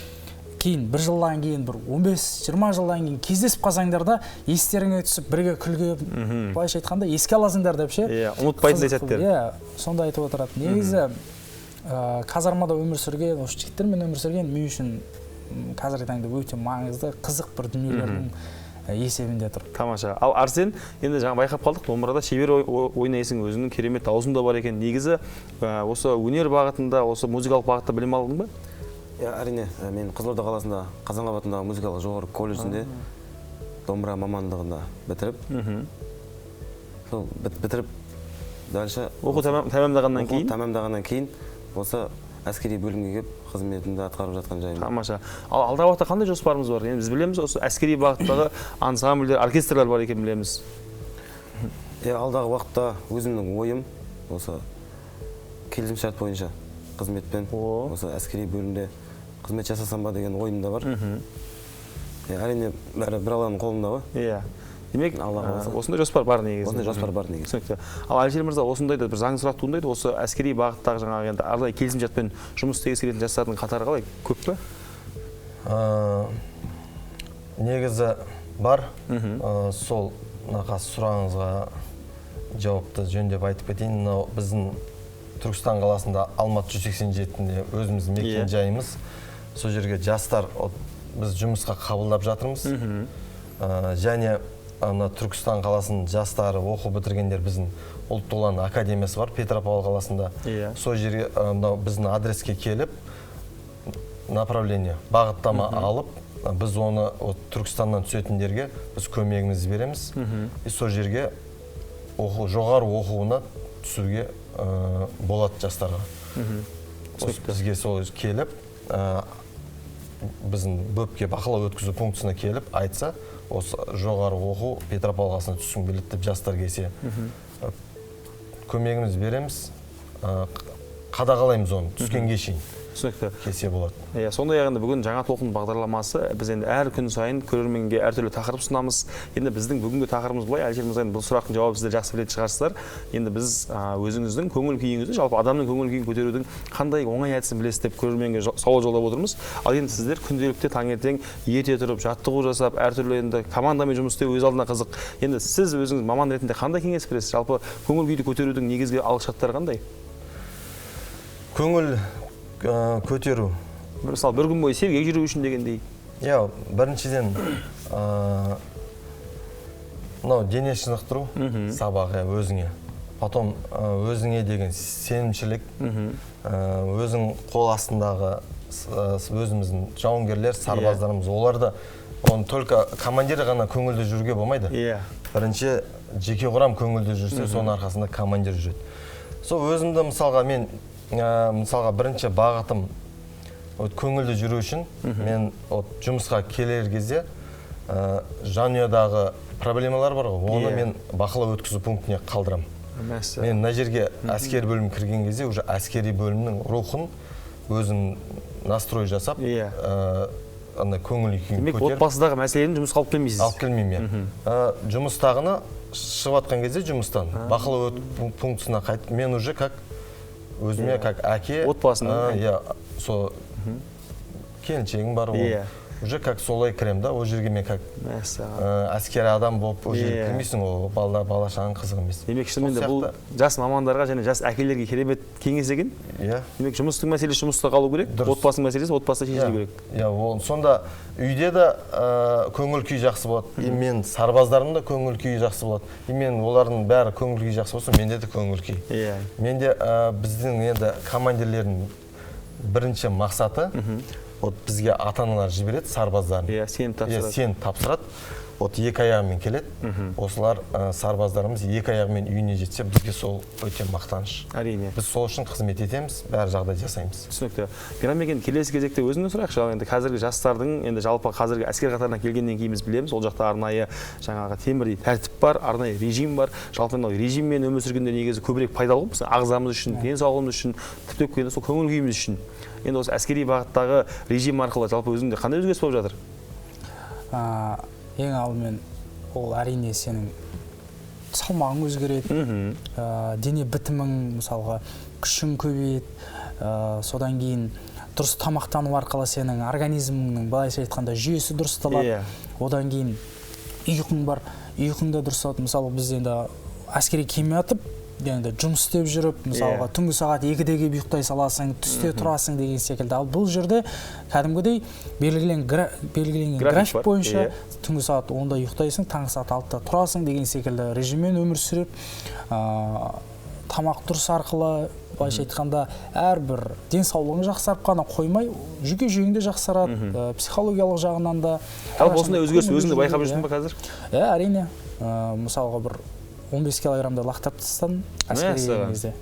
кейін бір жылдан кейін, бір 15-20 жылдан кейін кездесіп қалсаңдар да естеріңе түсіп бірге күлге, былайша айтқанда еске аласыңдар деп ше. Иә, ұмытпайтын сәттер. Иә, сонда айтып отырады. Негізі казармада өмір сүрген, осы жігіттермен өмір сүрген мен үшін қазіргі таңда өте маңызды, қызық бір дүниелердің есебінде тұр. Тамаша. Ал Арсен, енді жаңа байқап қалдық, домбырада шебер ойнайсың, өзіңнің керемет дауысың да бар екен. Негізі осы өнер бағытында, осы музыкалық бағытта білім алдың ба? Иә, әрине, мен Қызылорда қаласында Қазанғап атындағы музыкалық жоғары колледжінде домбыра мамандығында бітіріп, сол бітіріп дальше оқу тәмамдағаннан кейін, тәмамдағаннан кейін осы әскери бөлімге келіп қызметімді атқарып жатқан жайым. Тамаша. Ал алдағы уақытта қандай жоспарымыз бар? Енді біз білеміз, осы әскери бағыттағы ансамбльдер, оркестрлер бар екенін білеміз. Иә, алдағы уақытта өзімнің ойым осы келісімшарт бойынша қызметпен осы әскери бөлімде қызмет жасасам ба деген ойым да бар. Әрине, бәрі бір Алланың қолында ғой. Иә. Демек, осындай жоспар бар негізі. Осындай жоспар бар негізі. Түсінікті. Ал Әлішер мырза, осындай да бір заңды сұрақ туындайды. Осы әскери бағыттағы жаңағы енді арнайы келісімшартпен жұмыс істегісі келетін жастардың қатары қалай? Көп пе? Негізі бар. Сол нақас сұрағыңызға жауапты жөндеп айтып кетейін. Мынау біздің Түркістан қаласында Алматы 187-де өзіміздің мекен жайымыз. Сол жерге жастар біз жұмысқа қабылдап жатырмыз. Және ана Түркістан қаласының жастары оқу бітіргендер, біздің Ұлттық ұлан академиясы бар Петропавл қаласында. Сол жерге мынау біздің адреске келіп, направление, бағыттама алып, біз оны Түркістаннан түсетіндерге біз көмегімізді береміз. И сол жерге оқу, жоғары оқуына түсуге болады жастарға. Бізге сол келіп, біздің БӨП-ке, бақылау өткізу пунктісіне келіп айтса, осы жоғары оқу Петропавл қаласына түскім келеді деп жастар келсе, көмегімізді береміз, қадағалаймыз оны түскенге шейін. Түсінікті. Келсе болады. Иә, сондай-ақ енді бүгін Жаңа толқын бағдарламасы, біз енді әр күн сайын көрерменге әртүрлі тақырып ұсынамыз. Енді біздің бүгінгі тақырыбымыз былай, Әлішер мырза, енді бұл сұрақтың жауабын сіздер жақсы білетін шығарсыздар. Енді біз өзіңіздің көңіл күйіңізді, жалпы адамның көңіл күйін көтерудің қандай оңай әдісін білесіз деп көрерменге сауал жолдап отырмыз. Ал енді сіздер күнделікті таңертең ерте тұрып, жаттығу жасап, әртүрлі енді командамен жұмыс істеу өз алдына қызық. Енді сіз өзіңіз маман ретінде қандай кеңес бересіз? Жалпы көңіл күйді көтерудің негізгі алғышарттары қандай? Көңіл көтеру. Мысалы, бір күн бойы сергек жүру үшін дегендей. Иә, біріншіден, мынау дене шынықтыру сабағы өзіңе. Потом өзіңе деген сенімшілік, өзің қол астындағы өзіміздің жауынгерлер, сарбаздарымыз, оларды оны только командир ғана көңілді жүруге болмайды. Бірінші жеке құрам көңілді жүрсе, соның арқасында командир жүреді. Сол өзімді мысалға мен, мысалға бірінші бағытым көңілді жүру үшін мен жұмысқа келер кезде жанұядағы проблемалар бар ғой, оны мен бақылау өткізу пунктіне қалдырамын. Мен мына жерге әскери бөлім кірген кезде уже әскери бөлімнің рухын өзім настрой жасап, ана көңіл күйін Демек, көтеріп. Отбасыдағы мәселені жұмысқа алып келмейсіз? Алып келмеймін, иә. Жұмыстағыны шығып жатқан кезде жұмыстан бақылау пунктісіне қайтып, мен уже как өзіме как әке, Отбасының. Иә, сол келіншегім бар, ол уже как солай кірем да, ол жерге мен как әскери адам болып ол жерге кірмейсің, ол бала шағаң қызық емес. Демек, шынымен де Сол бұл сияқты. Жас мамандарға және жас әкелерге керемет кеңес екен. Демек, жұмыстың мәселесі жұмыста қалу керек, отбасының мәселесі отбасыда шешілу керек. Иә, ол сонда үйде де көңіл күй жақсы болады. И мен сарбаздарым да көңіл күйі жақсы болады. И мен олардың бәрі көңіл күйі жақсы болса, менде де көңіл күй. Менде біздің енді командирлердің бірінші мақсаты, вот бізге ата-аналар жібереді сарбаздарын. Иә, сеніп тапсырады. Иә, сеніп тапсырады. Вот екі аяғымен келеді. Осылар сарбаздарымыз екі аяғымен үйіне жетсе, бізге сол өте мақтаныш. Әрине. Біз сол үшін қызмет етеміз, бәрі жағдай жасаймыз. Түсінікті. Мейрамбек, енді келесі кезекте өзіңнен сұрайықшы. Ал енді қазіргі жастардың, енді жалпы қазіргі әскер қатарына келгеннен кейін біз білеміз, ол жақта арнайы жаңағы темірдей тәртіп бар, арнайы режим бар. Жалпы мынау режиммен өмір сүргенде негізі көбірек пайдалы ғой, біздің ағзамыз үшін, денсаулығымыз үшін, тіпті келгенде сол көңіл күйіміз үшін. Енді осы әскери бағыттағы режим арқылы жалпы өзіңде қандай өзгеріс болып жатыр? Ең алдымен ол әрине сенің салмағың өзгереді, дене бітімің, мысалға, күшің көбейеді, содан кейін дұрыс тамақтану арқылы сенің организміңнің, былайша айтқанда, жүйесі дұрысталады. Одан кейін ұйқың бар, ұйқың да дұрысталады. Мысалы, біз енді әскери кеме атып, енді жұмыс істеп жүріп, мысалға, түнгі сағат 2-де келіп ұйықтай саласың, түсте тұрасың деген секілді. Ал бұл жерде кәдімгідей белгіленген График график бар. бойынша түнгі сағат 10-да ұйықтайсың, таңғы сағат 6-да тұрасың деген секілді режиммен өмір сүріп, тамақ дұрыс арқылы, былайша айтқанда, әрбір денсаулығың жақсарып қана қоймай, жүйке жүйең де жақсарады, психологиялық жағынан да. Жалпы осындай өзгеріс өзіңді байқап жүрсің ба қазір? Иә, әрине. Мысалға, бір 15 килограммды лақтырып тастадым әскерге келген кезде.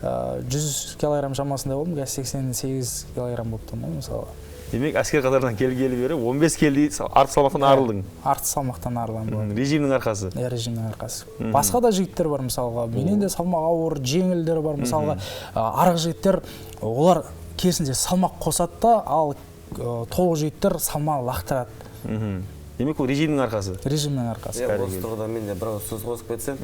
100 килограмм шамасында болдым, қазір 88 килограмм болып тұрмын ғой, мысалға. Демек, әскер қатарынан келгелі бері 15 келідей артық салмақтан арылдың. Артық салмақтан арыламын. Режимнің арқасы. Иә, режимнің арқасы. Басқа да жігіттер бар, мысалға. Менен де салмақ ауыр, жеңілдер бар, мысалға. Арық жігіттер, олар керісінше салмақ қосады да, ал толық жігіттер салмақ лақтырады. Демек, ол режимнің арқасы. Режимнің арқасы. Иә, осы тұрғыда мен де бір ауыз сөз қосып кетсем.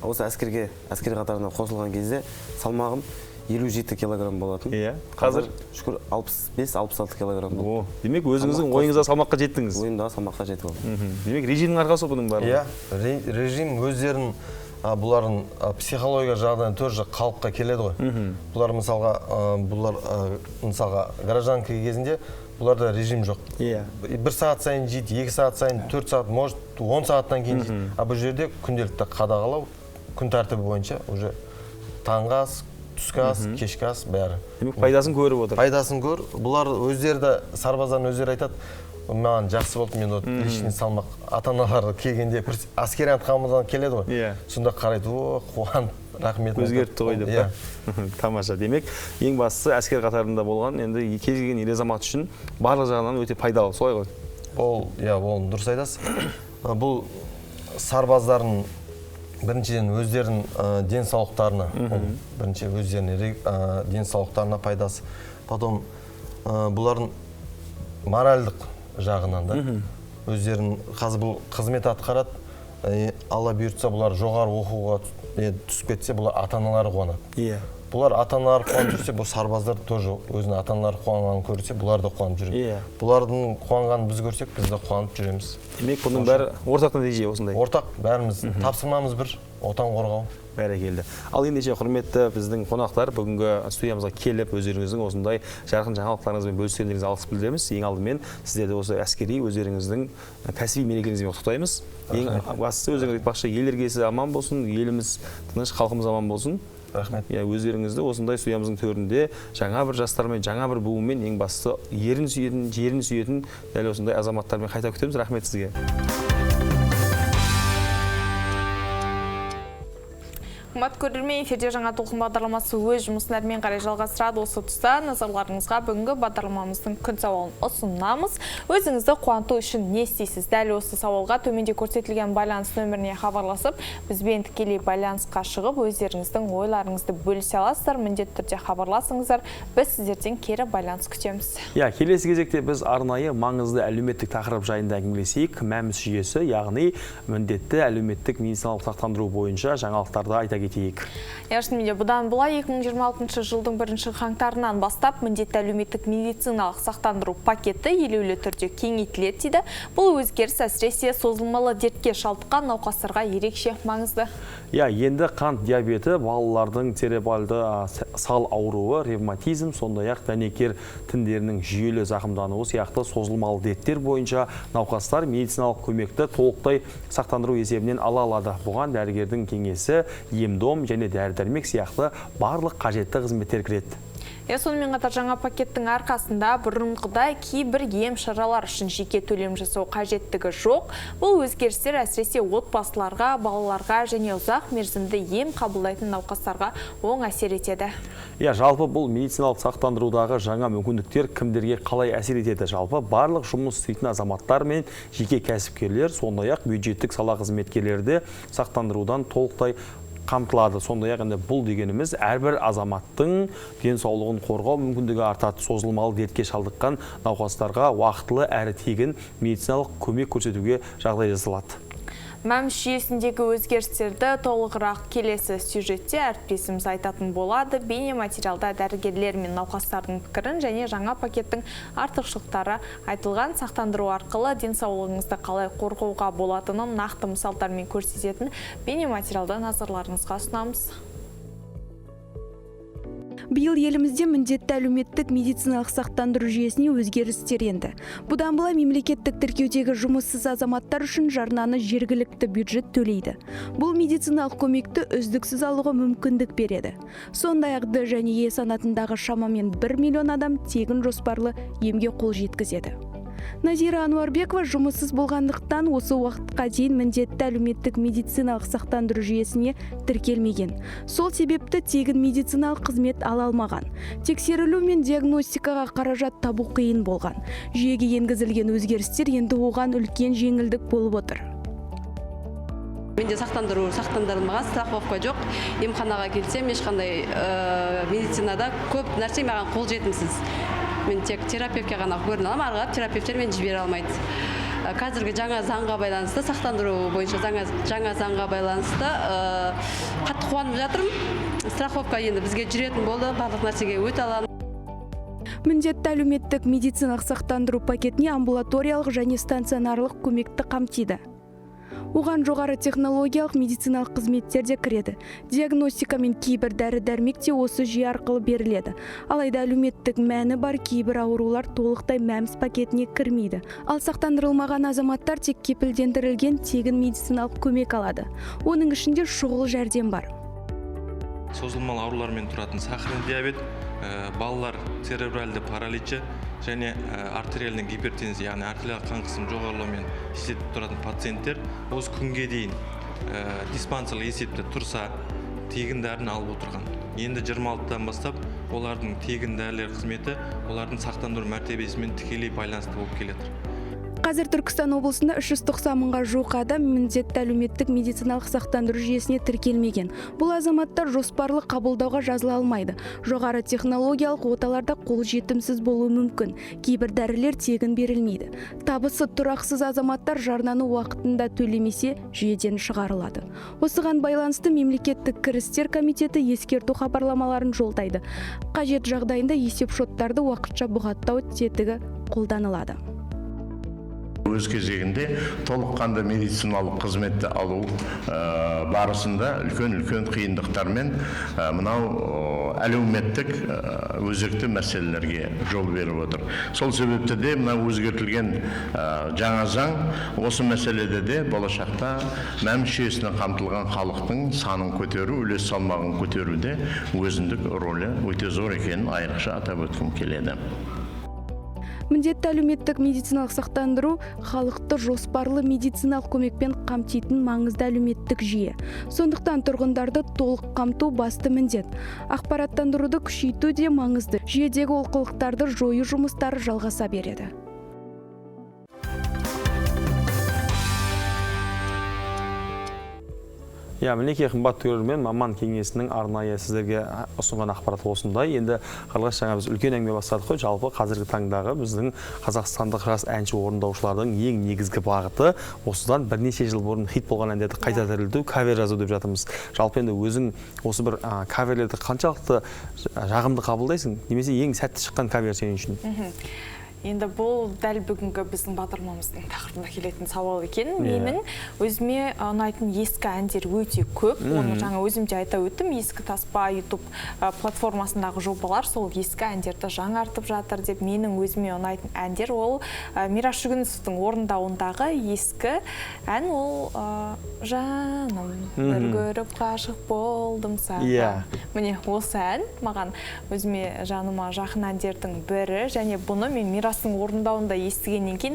Осы әскер қатарына қосылған кезде салмағым 57 килограмм болатын. Қазір? Шүкір, 65-66 килограмм болды. О, демек, өзіңіздің Салмақ ойыңызда салмаққа жеттіңіз. Ойымдағы салмаққа жетіп алдым. Демек, режимнің арқасы бұның барлығы. Иә, режим өздерін Бұлардың психология жағдайы тоже қалыпқа келеді ғой. Бұлар мысалға, мысалға гражданка кезінде бұларда режим жоқ. 1 сағат сайын жейді, 2 сағат сайын, 4 сағат, может 10 сағаттан кейін жейді. А бұл жерде күнделікті қадағалау, күн тәртібі бойынша уже таңғы ас, түскі ас, кешкі ас бәрі. Демек пайдасын көріп отыр. Пайдасын көр. Бұлар өздері де, сарбаздардың өздері айтады, маған жақсы болды, мен вот лишний салмақ ата-аналар келгенде бір әскери ант қабылданып келеді ғой. Сонда қарайды, о, қуанып, рахмет. Өзгертті ғой деп. Тамаша. Демек, ең бастысы әскер қатарында болған енді кез келген ер азамат үшін барлық жағынан өте пайдалы, солай ғой? Ол, иә, ол дұрыс айтасыз. Бұл сарбаздардың біріншіден өздерінің денсаулықтарына, бірінші өздерінің денсаулықтарына пайдасы. Потом бұлардың моральдық жағынан да өздерін қазір бұл қызмет атқарады, Алла бұйыртса бұлар жоғары оқуға түсіп кетсе, бұлар ата-аналары қуанады. Бұлар ата-аналары қуанып жүрсе, бұл сарбаздар тоже өзінің ата-аналары қуанғанын көрсе, бұлар да қуанып жүреді. Бұлардың қуанғанын біз көрсек, біз де қуанып жүреміз. Демек, бұның бәрі ортақ нәтиже осындай. Ортақ, бәріміз тапсырмамыз бір, отан қорғау. Бәрекелді. Ал ендеше құрметті біздің қонақтар, бүгінгі студиямызға келіп өздеріңіздің осындай жарқын жаңалықтарыңызбен бөліскендеріңізге алғыс білдіреміз. Ең алдымен сіздерді осы әскери өздеріңіздің кәсіби мерекелеріңізбен құттықтаймыз. Ең бастысы өздеріңіз айтпақшы, ел іргесі аман болсын, еліміз тыныш, халқымыз аман болсын. Рахмет. Өздеріңізді осындай студиямыздың төрінде жаңа бір жастармен, жаңа бір буынмен, ең бастысы ерін сүйетін, жерін сүйетін дәл осындай азаматтармен қайта күтеміз. Рахмет сізге. Қымбат көрермен, эфирде жаңа толқын бағдарламасы өз жұмысын әрмен қарай жалғастырады. Осы тұста назарларыңызға бүгінгі бағдарламамыздың күн сауалын ұсынамыз. Өзіңізді қуанту үшін не істейсіз? Дәл осы сауалға төменде көрсетілген байланыс нөміріне хабарласып, бізбен тікелей байланысқа шығып, өздеріңіздің ойларыңызды бөлісе аласыздар. Міндетті түрде хабарласыңыздар. Біз сіздерден кері байланыс күтеміз. Иә, келесі кезекте біз арнайы маңызды әлеуметтік тақырып жайында әңгімелесейік. МӘМС жүйесі, яғни міндетті әлеуметтік медициналық сақтандыру бойынша жаңалықтарды айта кетейік. Шынымен де бұдан былай 2026 жылдың 1 қаңтарынан бастап міндетті әлеуметтік медициналық сақтандыру пакеті елеулі түрде кеңейтіледі дейді. Бұл өзгеріс әсіресе созылмалы дертке шалдыққан науқастарға ерекше маңызды. Иә, енді қант диабеті, балалардың церебральды сал ауруы, ревматизм, сондай-ақ дәнекер тіндерінің жүйелі зақымдануы сияқты созылмалы дерттер бойынша науқастар медициналық көмекті толықтай сақтандыру есебінен ала алады. Бұған дәрігердің кеңесі, ем-дом және дәрі-дәрмек сияқты барлық қажетті қызметтер кіреді. Сонымен қатар жаңа пакеттің арқасында бұрынғыдай кейбір ем шаралар үшін жеке төлем жасау қажеттігі жоқ. Бұл өзгерістер әсіресе отбасыларға, балаларға және ұзақ мерзімді ем қабылдайтын науқастарға оң әсер етеді. Иә, жалпы бұл медициналық сақтандырудағы жаңа мүмкіндіктер кімдерге қалай әсер етеді? Жалпы барлық жұмыс істейтін азаматтар мен жеке кәсіпкерлер, сондай-ақ бюджеттік сала қызметкерлері де сақтандырудан толықтай қамтылады. Сондай-ақ енді бұл дегеніміз әрбір азаматтың денсаулығын қорғау мүмкіндігі артады. Созылмалы дертке шалдыққан науқастарға уақытылы әрі тегін медициналық көмек көрсетуге жағдай жасалады. МӘМС жүйесіндегі өзгерістерді толығырақ келесі сюжетте әріптесіміз айтатын болады. Бейнематериалда дәрігерлер мен науқастардың пікірін және жаңа пакеттің артықшылықтары айтылған. Сақтандыру арқылы денсаулығыңызды қалай қорғауға болатынын нақты мысалдармен көрсететін бейнематериалды назарларыңызға ұсынамыз. Биыл елімізде міндетті әлеуметтік медициналық сақтандыру жүйесіне өзгерістер енді. Бұдан былай мемлекеттік тіркеудегі жұмыссыз азаматтар үшін жарнаны жергілікті бюджет төлейді. Бұл медициналық көмекті үздіксіз алуға мүмкіндік береді. Сондай-ақ Д және Е санатындағы шамамен 1 миллион адам тегін жоспарлы емге қол жеткізеді. Назира Ануарбекова жұмыссыз болғандықтан осы уақытқа дейін міндетті әлеуметтік медициналық сақтандыру жүйесіне тіркелмеген. Сол себепті тегін медициналық қызмет ала алмаған. Тексерілу мен диагностикаға қаражат табу қиын болған. Жүйеге енгізілген өзгерістер енді оған үлкен жеңілдік болып отыр. Менде сақтандыру сақтандырылмаған, страховка жоқ. Емханаға келсем, ешқандай медицинада көп нәрсе маған қолжетімсіз. Мен тек терапевтке ғана көріне аламын, ары қарап терапевттер мені жібере алмайды. Қазіргі жаңа заңға байланысты, сақтандыру бойынша жаңа заңға байланысты қатты қуанып жатырмын. Страховка енді бізге жүретін болды, барлық нәрсеге өте аламын. Міндетті әлеуметтік медициналық сақтандыру пакетіне амбулаториялық және стационарлық көмекті қамтиды. Оған жоғары технологиялық медициналық қызметтер де кіреді. Диагностика мен кейбір дәрі-дәрмек те осы жүйе арқылы беріледі. Алайда әлеуметтік мәні бар кейбір аурулар толықтай МӘМС пакетіне кірмейді. Ал сақтандырылмаған азаматтар тек кепілдендірілген тегін медициналық көмек алады. Оның ішінде шұғыл жәрдем бар. Созылмалы аурулармен тұратын сахарный диабет, балалар церебральды параличі және артериальный гипертензия, яғни артериялық қан қысымы жоғарылаумен есепте тұратын пациенттер осы күнге дейін диспансерлік есепте тұрса, тегін дәріні алып отырған. Енді 26-дан бастап олардың тегін дәрілер қызметі олардың сақтандыру мәртебесімен тікелей байланысты болып келеді. Қазір Түркістан облысында 390 мыңға жуық адам міндетті әлеуметтік медициналық сақтандыру жүйесіне тіркелмеген. Бұл азаматтар жоспарлы қабылдауға жазыла алмайды. Жоғары технологиялық оталарда қол жетімсіз болуы мүмкін. Кейбір дәрілер тегін берілмейді. Табысы тұрақсыз азаматтар жарнаны уақытында төлемесе, жүйеден шығарылады. Осыған байланысты мемлекеттік кірістер комитеті ескерту хабарламаларын жолдайды. Қажет жағдайында есепшоттарды уақытша бұғаттау тетігі қолданылады. Өз кезегінде толыққанды медициналық қызметті алу барысында үлкен-үлкен қиындықтармен мынау әлеуметтік өзекті мәселелерге жол беріп отыр. Сол себепті де мынау өзгертілген жаңа заң осы мәселеде де болашақта МӘМС жүйесіне қамтылған халықтың санын көтеру, үлес салмағын көтеруде өзіндік рөлі өте зор екенін айрықша атап өткім келеді. Міндетті әлеуметтік медициналық сақтандыру халықты жоспарлы медициналық көмекпен қамтитын маңызды әлеуметтік жүйе. Сондықтан тұрғындарды толық қамту басты міндет. Ақпараттандыруды күшейту де маңызды. Жүйедегі олқылықтарды жою жұмыстары жалғаса береді. Иә, мінекей қымбат көрермен, маман кеңесінің арнайы сіздерге ұсынған ақпараты осындай. Енді Қарлығаш, жаңа біз үлкен әңгіме бастадық қой. Жалпы қазіргі таңдағы біздің қазақстандық жас әнші орындаушылардың ең негізгі бағыты осыдан бірнеше жыл бұрын хит болған әндерді қайта тірілту, кавер жазу деп жатырмыз. Жалпы енді өзің осы бір каверлерді қаншалықты жағымды қабылдайсың, немесе ең сәтті шыққан кавер сен үшін? Енді бұл дәл бүгінгі біздің бағдарламамыздың тақырыбына келетін сауал екен. Менің өзіме ұнайтын ескі әндер өте көп. Оны жаңа өзім де айта өттім. Ескі таспа YouTube платформасындағы жобалар сол ескі әндерді жаңартып жатыр деп. Менің өзіме ұнайтын әндер ол Мирас Жүгінісовтің орындауындағы ескі ән, ол «Жаным, бір көріп ғашық болдым саған». Міне осы ән маған өзіме жаныма жақын әндердің бірі, және бұны мен Мирас орындауында естігеннен кейін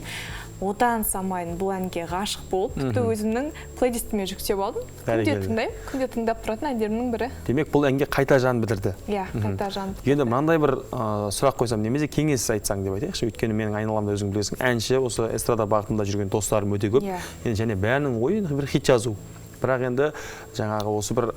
одан самайын бұл әнге ғашық болып, тіпті өзімнің плейлистіме жүктеп алдым. Күнде тыңдаймын, күнде тыңдап тұратын әндерімнің бірі. Демек, бұл әнге қайта жан бітірді. Иә, қайта жан бітірді. Енді мынандай бір сұрақ қойсам, немесе кеңес айтсаң деп айтайықшы. Өйткені менің айналамда өзің білесің, әнші, осы эстрада бағытында жүрген достарым өте көп. Енді және бәрінің ойы бір хит жазу. Бірақ енді жаңағы осы бір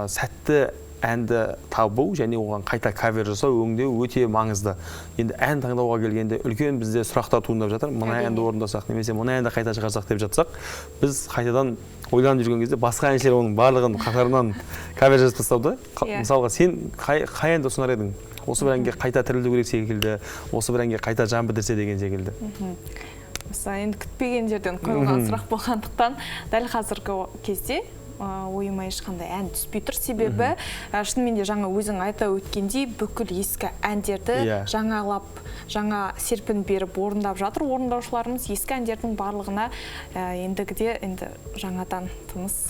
сәтті әнді табу және оған қайта кавер жасау, өңдеу өте маңызды. Енді ән таңдауға келгенде үлкен бізде сұрақтар туындап жатыр. Мына әнді орындасақ, немесе мына әнді қайта шығарсақ деп жатсақ, біз қайтадан ойланып жүрген кезде басқа әншілер оның барлығын қатарынан кавер жасап тастауда. Мысалға, сен қай әнді ұсынар едің? Осы бір әнге қайта тірілу керек секілді, осы бір әнге қайта жан бітірсе деген секілді. Мысалы, енді күтпеген жерден қойылған сұрақ болғандықтан дәл қазіргі кезде ойыма ешқандай ән түспей тұр. Себебі шынымен де жаңа өзің айта өткендей бүкіл ескі әндерді жаңалап, жаңа серпін беріп орындап жатыр орындаушыларымыз. Ескі әндердің барлығына ендігіде енді жаңадан тыныс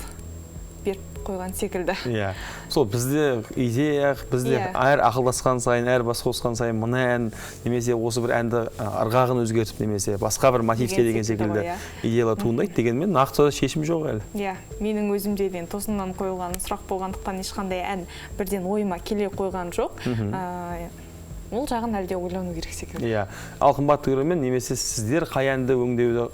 беріп қойған секілді. Иә, сол бізде идея, бізде әр ақылдасқан сайын, әр бас қосқан сайын мына ән немесе осы бір әнді ырғағын өзгертіп, немесе басқа бір мотивте деген секілді идеялар туындайды. Дегенмен нақты шешім жоқ әлі. Иә, менің өзімде де тосыннан қойылған сұрақ болғандықтан ешқандай ән бірден ойыма келе қойған жоқ. Ол жағын әлде ойлану керек секілді. Иә. Ал қымбатты көрермен, немесе сіздер қай әнді өңдеуді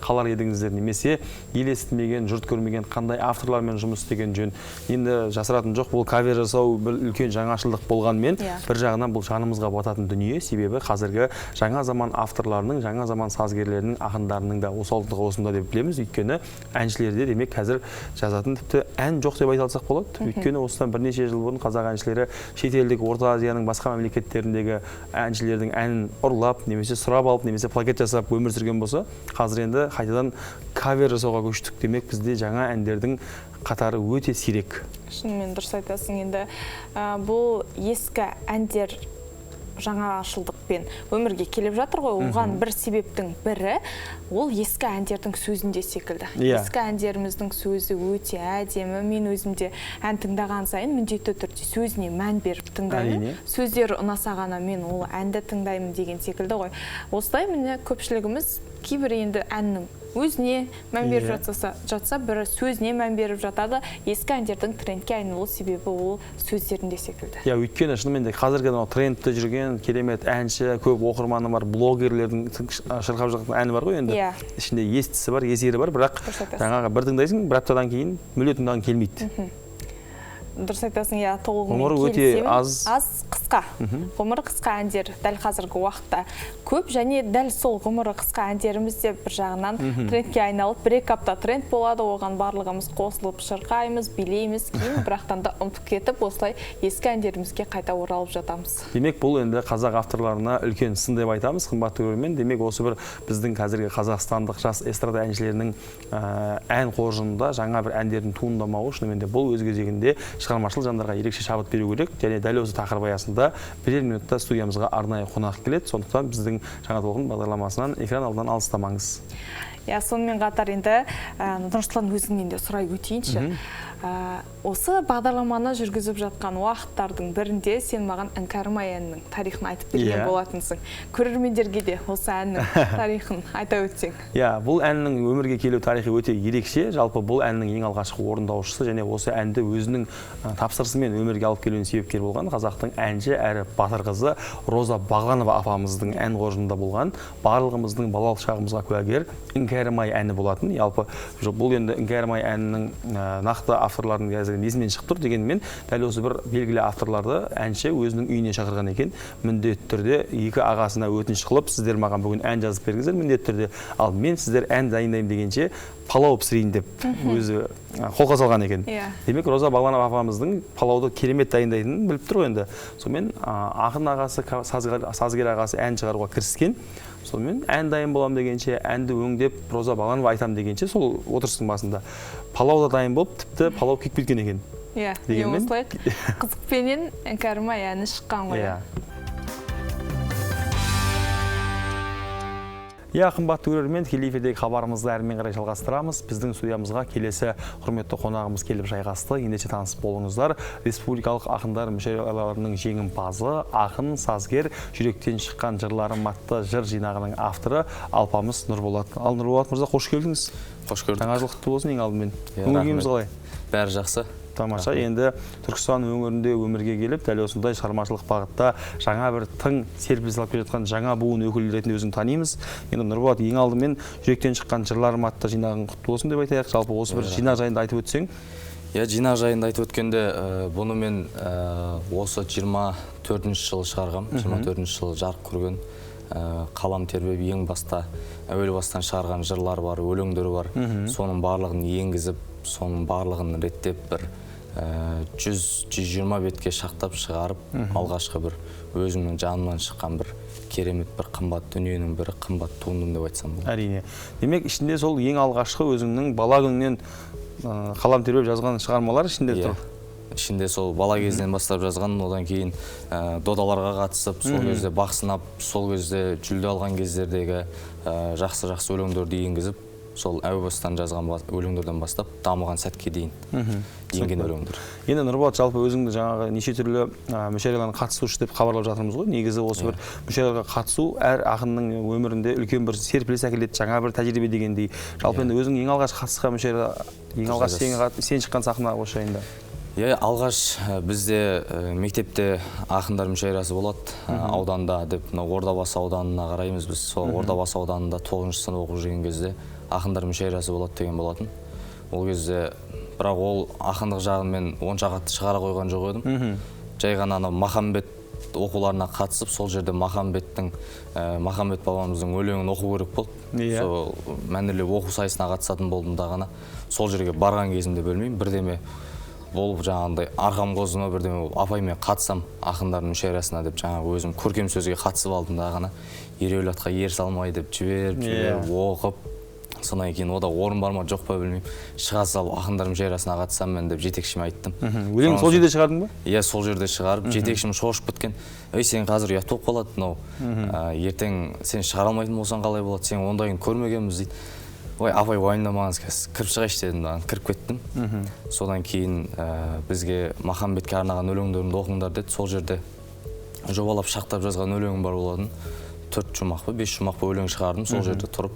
қалар едіңіздер, немесе ел естімеген, жұрт көрмеген қандай авторлармен жұмыс істеген жөн. Енді жасыратын жоқ, бұл кавер жасау бір үлкен жаңашылдық болғанмен, бір жағынан бұл жанымызға бататын дүние, себебі қазіргі жаңа заман авторларының, жаңа заман сазгерлерінің, ақындарының да осалдығы осында деп білеміз. Өйткені әншілерде демек қазір жазатын тіпті ән жоқ деп айта алсақ болады. Өйткені осыдан бірнеше жыл бұрын қазақ әншілері шетелдік, Орта Азияның басқа мемлекеттеріндегі белгілі әншілердің әнін ұрлап, немесе сұрап алып, немесе плагиат жасап өмір сүрген болса, қазір енді қайтадан кавер жасауға көштік. Демек, бізде жаңа әндердің қатары өте сирек. Шынымен дұрыс айтасың. Енді бұл ескі әндер жаңашылдықпен өмірге келіп жатыр ғой. Оған бір себептің бірі ол ескі әндердің сөзінде секілді. Ескі әндеріміздің сөзі өте әдемі. Мен өзім де ән тыңдаған сайын міндетті түрде сөзіне мән беріп тыңдаймын. Сөздері ұнаса ғана мен ол әнді тыңдаймын деген секілді ғой. Осылай міне көпшілігіміз кейбір енді әннің өзіне мән беріп жатса, бірі сөзіне мән беріп жатады. Ескі әндердің трендке айналу себебі ол сөздерінде секілді. Иә, өйткені шынымен де қазіргі трендте жүрген керемет әнші, көп оқырманы бар блогерлердің шырқап жатқан әні бар ғой енді. Ішінде естісі бар, есері бар, бірақ жаңағы бір тыңдайсың, бір аптадан кейін мүлде тыңдағың келмейді. Дұрыс айтасың, иә, толығымен келісемін. Аз, қысқа. Ғұмыры қысқа әндер дәл қазіргі уақытта көп, және дәл сол ғұмыры қысқа әндеріміз де бір жағынан трендке айналып, бір-екі апта тренд болады, оған барлығымыз қосылып шырқаймыз, билейміз, кейін бірақтан да ұмытып кетіп, осылай ескі әндерімізге қайта оралып жатамыз. Демек, бұл енді қазақ авторларына үлкен сын деп айтамыз, қымбатты көрермен. Демек, осы бір біздің қазіргі қазақстандық жас эстрада әншілерінің ән қоржынында жаңа бір әндердің туындамауы шынымен де бұл өз кезегінде шығармашыл жандарға ерекше шабыт беру керек. Және дәл осы тақырып аясында бірер минутта студиямызға арнайы қонақ келеді. Сондықтан біздің Жаңа толқын бағдарламасынан экран алдынан алыстамаңыз. Иә, сонымен қатар енді Нұрсұлтан, өзіңнен де сұрай өтейінші. Осы бағдарламаны жүргізіп жатқан уақыттардың бірінде сен маған Іңкәрім-ай әнінің тарихын айтып берген болатынсың. Көрермендерге де осы әннің тарихын айта өтсең. Иә, бұл әннің өмірге келу тарихы өте ерекше. Жалпы бұл әннің ең алғашқы орындаушысы және осы әнді өзінің тапсырысымен өмірге алып келуіне себепкер болған қазақтың әнші әрі батыр қызы Роза Бағланова апамыздың ән қоржынында болған, барлығымыздың балалық шағымызға куәгер Іңкәрім-ай әні болатын. Жалпы бұл енді Іңкәрім-ай әнінің нақты авторлардың қазір есімнен шығып тұр, дегенмен дәл осы бір белгілі авторларды әнші өзінің үйіне шақырған екен. Міндетті түрде екі ағасына өтініш қылып, сіздер маған бүгін ән жазып беріңіздер міндетті түрде, ал мен сіздер ән дайындаймын дегенше палау пісірейін деп өзі қолқа салған екен. Демек, Роза Бағланова апамыздың палауды керемет дайындайтынын біліп тұр ғой енді. Сонымен ақын ағасы, сазгер ағасы ән шығаруға кіріскен. Сонымен ән дайын болам дегенше, әнді өңдеп Роза Бағланова айтам дегенше, сол отырыстың басында палау да дайын болып, тіпті палау күйіп кеткен екен. Иә, осылай қызықпенен Іңкәрім-ай әні шыққан ғой. Иә, қымбатты көрермен, тікелей эфирдегі хабарымызды әрмен қарай жалғастырамыз. Біздің студиямызға келесі құрметті қонағымыз келіп жайғасты. Ендеше таныс болыңыздар. Республикалық ақындар мүшәйраларының жеңімпазы, ақын, сазгер, жүректен шыққан жырларым атты жыр жинағының авторы Алпамыс Нұрболат. Ал Нұрболат мырза, қош келдіңіз. Қош көрдік. Жаңа жыл құтты болсын ең алдымен. Көңіл күйіңіз қалай? Бәрі жақсы. Тамаша. Енді Түркістан өңірінде өмірге келіп, дәл осындай шығармашылық бағытта жаңа бір тың серпіліс алып келе жатқан жаңа буын өкілі ретінде өзін танимыз. Енді Нұрболат, ең алдымен жүректен шыққан жырларым атты жинағың құтты болсын деп айтайық. Жалпы осы бір жинақ жайында айтып өтсең. Иә, жинақ жайында айтып өткенде, бұны мен осы 24-ші жылы шығарғам, 24-ші жылы жарық көрген, қалам тербеп ең баста, әуел бастан шығарған жырлар бар, өлеңдер бар. Соның барлығын енгізіп, соның барлығын реттеп бір 100-120 бетке шақтап шығарып, алғашқы бір өзімнің жанымнан шыққан бір керемет бір қымбат дүниенің бірі, қымбат туындым деп айтсам болады. Әрине. Демек, ішінде сол ең алғашқы өзіңнің бала күніңнен қалам тербеп жазған шығармалар ішінде тұр. Ішінде сол бала кезінен бастап жазған, одан кейін додаларға қатысып, сол кезде бақ сынап, сол кезде жүлде алған кездердегі жақсы-жақсы өлеңдерді енгізіп, сол әу бастан жазған өлеңдерден бастап дамыған сәтке дейін енген өлеңдер. Енді Нұрболат, жалпы өзіңді жаңағы неше түрлі мүшәйраларға қатысушы деп хабарлап жатырмыз ғой. Негізі осы бір мүшәйраларға қатысу әр ақынның өмірінде үлкен бір серпіліс әкеледі, жаңа бір тәжірибе дегендей. Жалпы енді өзің ең алғаш қатысқан мүшәйра, ең алғаш сен шыққан сахна осы жайында. Иә, алғаш бізде мектепте ақындар мүшәйрасы болады, ауданда деп, мына Ордабасы ауданына қараймыз біз. Сол Ордабасы ауданында 9-шы сынып оқып жүрген кезде ақындар мүшәйрасы болады деген болатын. Ол кезде бірақ ол ақындық жағын мен онша қатты шығара қойған жоқ едім. Жай ғана анау Махамбет оқуларына қатысып, сол жерде Махамбет бабамыздың өлеңін оқу керек болды. Сол мәнерлеп оқу сайысына қатысатын болдым да ғана. Сол жерге барған кезімде білмеймін, бірдеме Болып жаңағындай арқам қозды ма бірдеме болып, апай мен қатысам ақындардың мүшәйрасына деп жаңағы өзім көркем сөзге қатысып алдым да ғана, ереуіл атқа ер салмай деп жіберіп оқып, содан кейін ода орын бар ма жоқ па білмеймін, шыға салып ақындар мүшәйрасына қатысам мен деп жетекшіме айттым. Өлең сол жерде шығардың ба? Иә, сол жерде шығарып, жетекшім шошып кеткен. Ей, сен қазір ұят болып қалады мынау, ертең сен шығара алмайтын болсаң қалай болады, сен ондайын көрмегенбіз дейді. Ой, апай уайымдамаңыз, қазір кіріп шығайыншы дедім, кіріп кеттім. Содан кейін бізге Махамбетке арнаған өлеңдерімді оқыңдар деді. Сол жерде жобалап шақтап жазған өлеңім бар болатын. 4 шумақ па, 5 шумақ па өлең шығардым сол жерде тұрып.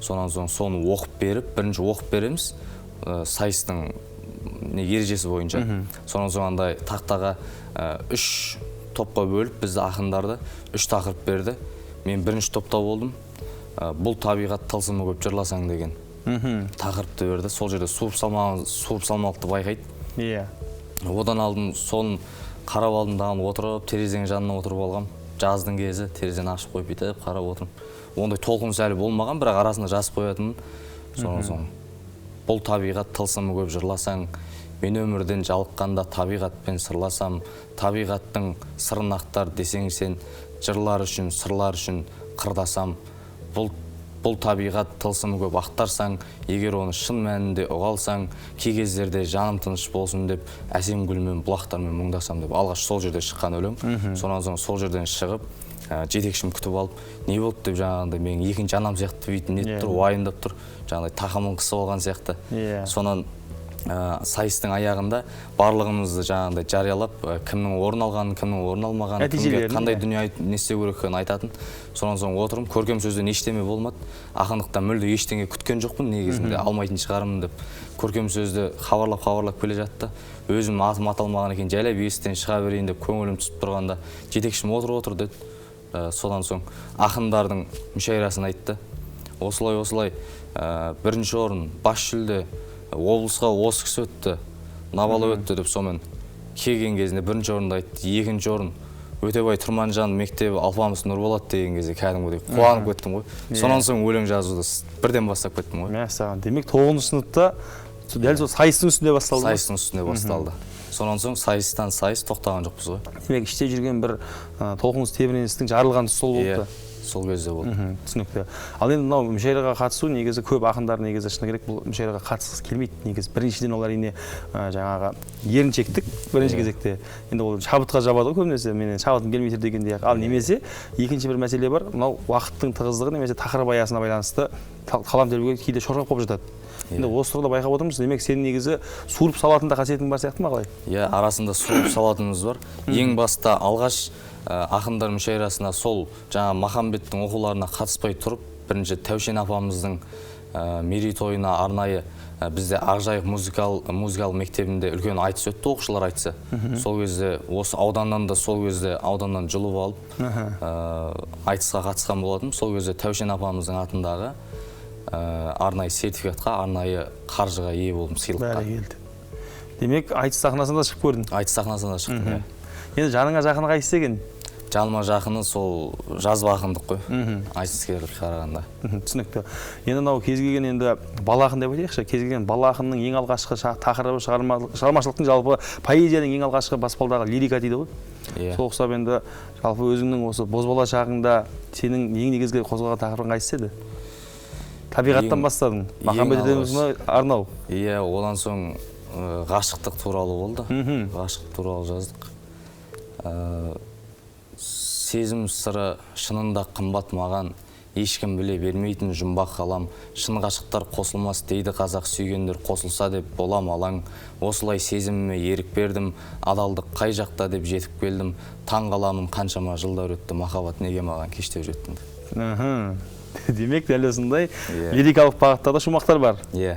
Сонан соң соны оқып беріп, бірінші оқып береміз сайыстың ережесі бойынша. Сонан соң андай тақтаға 3 топқа бөліп, бізді ақындарды 3 тақырып берді. Мен бірінші топта болдым. Бұл табиғат тылсымы көп жырласаң деген тақырыпты берді. Сол жерде суырып салмалықты байқайды. Одан алдым, соны қарап алдым дағы отырып, терезенің жанына отырып алғам. Жаздың кезі, терезені ашып қойып бүйтіп қарап отырмын. Ондай толқыныс әлі болмаған, бірақ арасында жазып қоятынмын. Сонан соң бұл табиғат тылсымы көп жырласаң, мен өмірден жалыққанда табиғатпен сырласам, табиғаттың сырын ақтар десең сен, жырлар үшін, сырлар үшін қырдасам, бұл табиғат тылсымы көп ақтарсаң, егер оны шын мәнінде ұға алсаң, кей кездерде жаным тыныш болсын деп, әсем гүлмен, бұлақтармен мұңдасам деп алғаш сол жерде шыққан өлең. Сонан соң сол жерден шығып, жетекшім күтіп алып, не болды деп жаңағындай менің екінші анам сияқты бүйтіп нетіп тұр, уайымдап тұр, жаңағындай тақымын қысып алған сияқты. Сонан сайыстың аяғында барлығымызды жаңағындай жариялап, кімнің орын алғанын, кімнің орын алмағанын, кімге қандай дүние не істеу керек екенін айтатын. Сонан соң отырым, көркем сөзден ештеме болмады. Ақындықтан мүлде ештеңе күткен жоқпын негізінде, алмайтын шығармын деп. Көркем сөзді хабарлап-хабарлап келе жатты. Өзім атым аталмаған екен, жайлап есіктен шыға берейін деп көңілім түсіп тұрғанда жетекшім отыр-отыр деді. Содан соң ақындардың мүшәйрасын айтты. Осылай-осылай бірінші орын, бас жүлде, облысқа осы кісі өтті, Набалы өтті деп сонымен келген кезінде бірінші орынды айтты, екінші орын Өтебай Тұрманжан мектебі Алпамыс Нұрболат деген кезде кәдімгідей қуанып кеттім ғой. Сонан соң өлең жазуды бірден бастап кеттім ғой. Мәссаған, демек 9-шы сыныпта дәл сол сайыстың үстінде басталды. Сайыстың үстінде басталды. Сонан соң сайыстан сайыс тоқтаған жоқпыз ғой. Демек іште жүрген бір толқыныс тебіреністің жарылған тұсы сол болды. Сол кезде болды. Түсінікті. Ал енді мынау мүшәйраға қатысу негізі көп ақындар негізі шыны керек бұл мүшәйраға қатысқысы келмейді. Негізі біріншіден олар әрине жаңағы еріншектік бірінші кезекте. Енді ол шабытқа жабады ғой көбінесе, мен шабытым келмей тұр дегендей. Ал немесе екінші бір мәселе бар, мынау уақыттың тығыздығы немесе тақырып аясына байланысты қалам тербеуге кейде шорқақ болып жатады. Енді осы тұрғыда байқап отырмыз, демек сен негізі суырып салатын да қасиетің бар сияқты ма қалай? Иә, арасында суырып салатынымыз бар. Ең баста алғаш ақындар мүшәйрасына сол жаңа Махамбеттің оқуларына қатыспай тұрып, бірінші Тәушен апамыздың мерейтойына арнайы бізде Ақжайық музыкалық мектебінде үлкен айтыс өтті, оқушылар айтысы. Сол кезде осы ауданнан да сол кезде ауданнан жұлып алып айтысқа қатысқан болатын. Сол кезде Тәушен апамыздың атындағы арнайы сертификатқа, арнайы қаржыға ие болдым, сыйлыққа. Бәрекелді. Демек айтыс сахнасында шығып көрдің? Айтыс сахнасында шықтым. Енді жаныңа жақыны қайсысы екен? Жаныма жақыны сол жазба ақындық қой, айтыскерлік қарағанда. Түсінікті. Енді мынау кез келген енді бала ақын деп айтайықшы, кез келген бала ақынның ең алғашқы тақырыбы шығармашылықтың жалпы поэзияның ең алғашқы баспалдағы лирика дейді ғой. Сол ұқсап енді жалпы өзіңнің осы бозбала шағыңда сенің ең негізгі қозғаған тақырыбың қайсысы еді? Табиғаттан бастадың, Махамбет Өтемісұлына арнау. Иә, одан соң ғашықтық туралы болды. Ғашықтық туралы жаздық. Сезім сыры шынында қымбат маған, ешкім біле бермейтін жұмбақ ғалам. Шын ғашықтар қосылмас дейді қазақ, сүйгендер қосылса деп болам алаң. Осылай сезіміме ерік бердім, адалдық қай жақта деп жетіп келдім. Таң қаламын қаншама жылдар өтті, махаббат неге маған кештеу жеттің. Демек дәл осындай лирикалық бағыттарда шумақтар бар. Иә.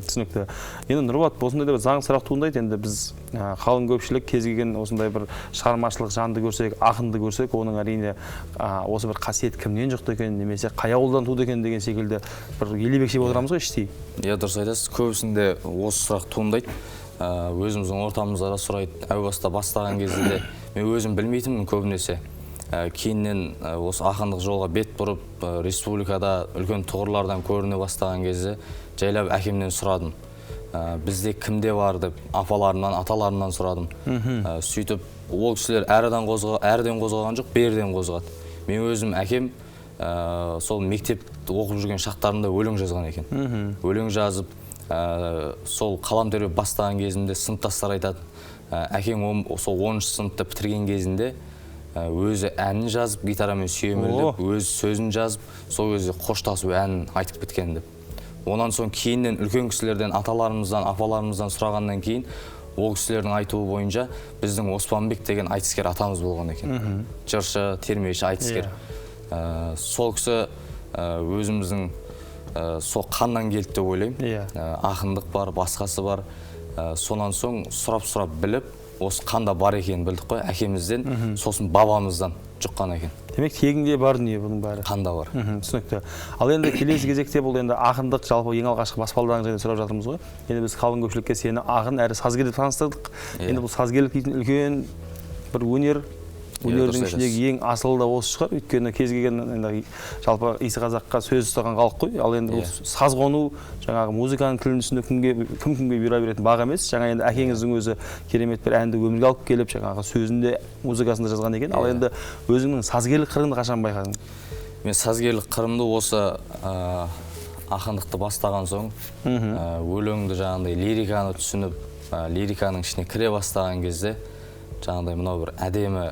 Түсінікті. Енді Нұрболат, осындай да бір заң сұрақ туындайды. Енді біз қалың көпшілік кез келген осындай бір шығармашылық жанды көрсек, ақынды көрсек, оның әрине осы бір қасиет кімнен жұқты екен, немесе қай ауылдан туды екен деген секілді бір елебекшеп отырамыз ғой іштей. Иә, дұрыс айтасыз. Көбісінде осы сұрақ туындайды. Өзіміздің ортамызда да сұрайды. Әу баста бастаған кезде де мен өзім білмейтінмін көбінесе. Кейіннен осы ақындық жолға бет бұрып, республикада үлкен тұғырлардан көріне бастаған кезде жайлап әкемнен сұрадым. Бізде кімде бар деп апаларымнан, аталарымнан сұрадым. Сөйтіп ол кісілер әрден қозғаған жоқ, берден қозғады. Мен өзім әкем сол мектеп оқып жүрген шақтарында өлең жазған екен. Өлең жазып, сол қалам тербеп бастаған кезімде сыныптастар айтады, әкең сол 10 сыныпты бітірген кезінде өзі әнін жазып, гитарамен сүйемелдеп, өз сөзін жазып, сол кезде қоштасу әнін айтып кеткен деп. Онан соң кейіннен үлкен кісілерден, аталарымыздан, апаларымыздан сұрағаннан кейін, ол кісілердің айтуы бойынша біздің Оспанбек деген айтыскер атамыз болған екен. Жыршы, термеші, айтыскер. Сол кісі өзіміздің сол қаннан келді деп ойлаймын. Ақындық бар, басқасы бар. Сонан соң сұрап-сұрап біліп, осы қанда бар екенін білдік қой, әкемізден, сосын бабамыздан жұққан екен. Демек тегінде бар дүние бұның бәрі. Қанда бар. Түсінікті. Ал енді келесі кезекте бұл енді ақындық, жалпы ең алғашқы баспалдағың жайында сұрап жатырмыз ғой. Енді біз қалың көпшілікке сені ақын әрі сазгер деп таныстырдық. Енді бұл сазгерлік дейтін үлкен бір өнер, өнердің ішіндегі ең асылы да осы шығар. Өйткені кез келген енді жалпы иісі қазаққа сөз ұстаған халық қой. Ал енді бұл саз қону, жаңағы музыканың тілін түсіну кім кімге бұйыра беретін бақ емес. Жаңа енді әкеңіздің өзі керемет бір әнді өмірге алып келіп, жаңағы сөзін де, музыкасын да жазған екен. Ал енді өзіңнің сазгерлік қырыңды қашан байқадың? Мен сазгерлік қырымды осы ақындықты бастаған соң, өлеңді жаңағындай лириканы түсініп, лириканың ішіне кіре бастаған кезде жаңағындай мынау бір әдемі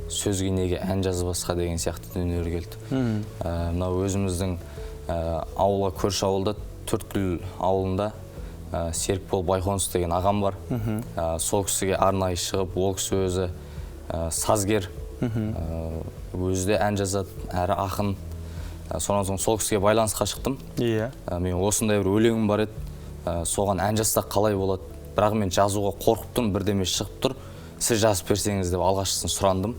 сөзге неге ән жазбасқа деген сияқты дүниелер келді. Мынау өзіміздің ауылға, көрші ауылда, Төрткүл ауылында Серікбол Байқоныс деген ағам бар. Сол кісіге арнайы шығып, ол кісі өзі сазгер, өзі де ән жазады, әрі ақын. Сонан соң сол кісіге байланысқа шықтым. Мен осындай бір өлеңім бар еді, соған ән жазсақ қалай болады? Бірақ мен жазуға қорқып тұрмын, бірдеме шығып тұр. Сіз жазып берсеңіз деп алғашқысын сұрандым.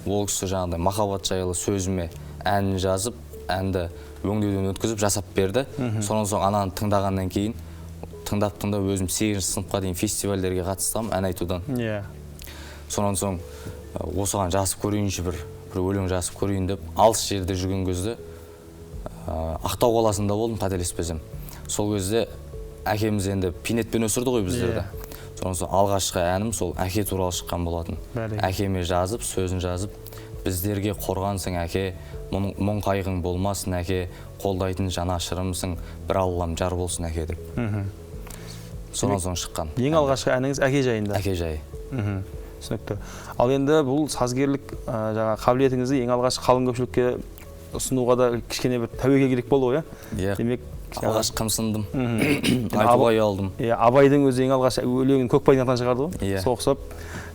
Ол кісі жаңағыдай махаббат жайлы сөзіме әнін жазып, әнді өңдеуден өткізіп жасап берді. Сонан соң ананы тыңдағаннан кейін, тыңдап-тыңдап өзім 8-ші сыныпқа дейін фестивальдерге қатысқам ән айтудан. Сонан соң осыған жазып көрейінші, бір өлең жазып көрейін деп алыс жерде жүрген кезде Ақтау қаласында болдым, қателеспесем. Сол кезде әкеміз енді пинетпен өсірді ғой біздерді. Сонан соң алғашқы әнім сол әке туралы шыққан болатын. Әкеме жазып, сөзін жазып, біздерге қорғансың әке, мұң қайғың болмасын әке, қолдайтын жанашырымсың, бір Аллам жар болсын әке деп. Сонан соң шыққан. Ең алғашқы әніңіз әке жайында? Әке жайы. Түсінікті. Ал енді бұл сазгерлік жаңа қабілетіңізді ең алғаш қалың көпшілікке ұсынуға да кішкене бір тәуекел керек болды ғой, иә? Демек алғаш қымсындым, айтуға ұялдым. Абайдың өзі ең алғаш өлеңін Көкбайдың атынан шығарды ғой. Соқсап,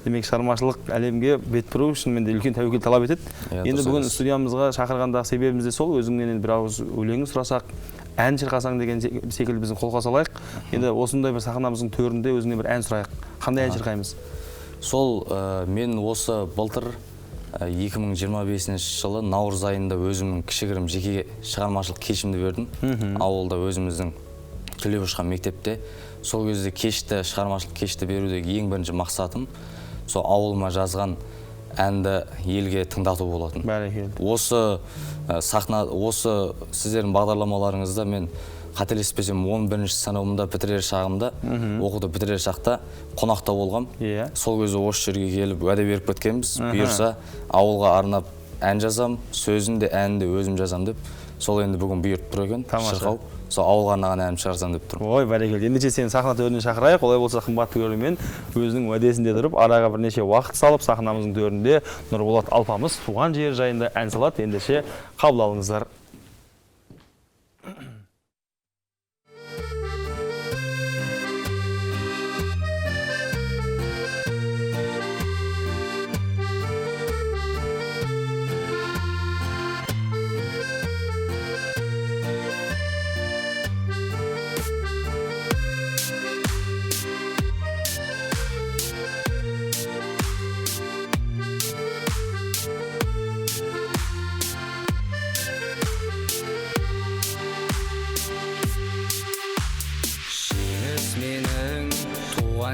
демек шығармашылық әлемге бет бұру шынымен де үлкен тәуекел талап етеді. Енді бүгін студиямызға шақырғандағы себебіміз де сол, өзіңнен бір ауыз өлеңін сұрасақ, ән шырқасаң деген секілді біздің қолқа салайық. Енді осындай бір сахнамыздың төрінде өзіңнен бір ән сұрайық. Қандай ән шырқаймыз? Сол мен осы былтыр 2025 жылы наурыз айында өзімнің кішігірім жеке шығармашылық кешімді бердім. Ауылда өзіміздің түлеп ұшқан мектепте. Сол кезде кешті, шығармашылық кешті берудегі ең бірінші мақсатым сол ауылыма жазған әнді елге тыңдату болатын. Осы сахна, осы сіздердің бағдарламаларыңызда мен қателеспесем 11-ші сыныбымда бітірер шағымда, оқуды бітірер шақта қонақта болғам. Сол кезде осы жерге келіп уәде беріп кеткенбіз. Бұйырса ауылға арнап ән жазам, сөзін де әнін де өзім жазам деп. Сол енді бүгін бұйырып тұр екен, шырқау. Сол ауылға арнаған әнім шығарсам деп тұрмын. Ой, бәрекелді. Ендеше сені сахна төріне шақырайық. Олай болса қымбатты көрермен өзінің уәдесінде тұрып, араға бірнеше уақыт салып, сахнамыздың төрінде Нұрболат Алпамыс туған жері жайында ән салады. Ендеше қабыл алыңыздар.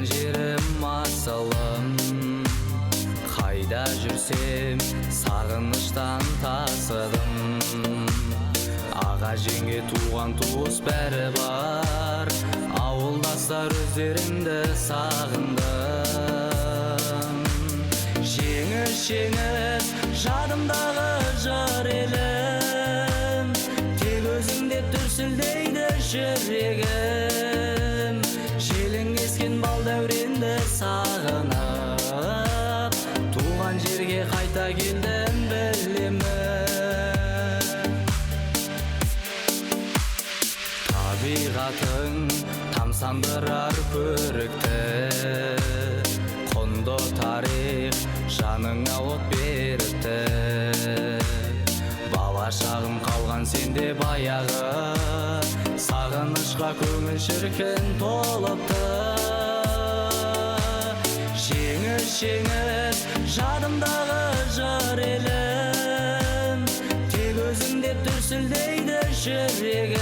Жерім асылым, қайда жүрсем сағыныштан тасыдым. Аға жеңге туған туыс бәрі бар, Ауылдастар өздеріңді сағындым. Жеңіс, жеңіс, жадымдағы жыр елім, тек өзің деп дүрсілдейді жүрегім. Желің ескен бал дәуренді сағынып, туған жерге қайта келдім білемін. Табиғатың тамсандырар көрікті, құнды тарих жаныңа от беріпті. Бала шағым қалған сенде баяғы, сағынышқа көңіл шіркін толыпты. Жеңіс, жеңіс, жадымдағы жыр елім, тек өзің деп дүрсілдейді жүрегім.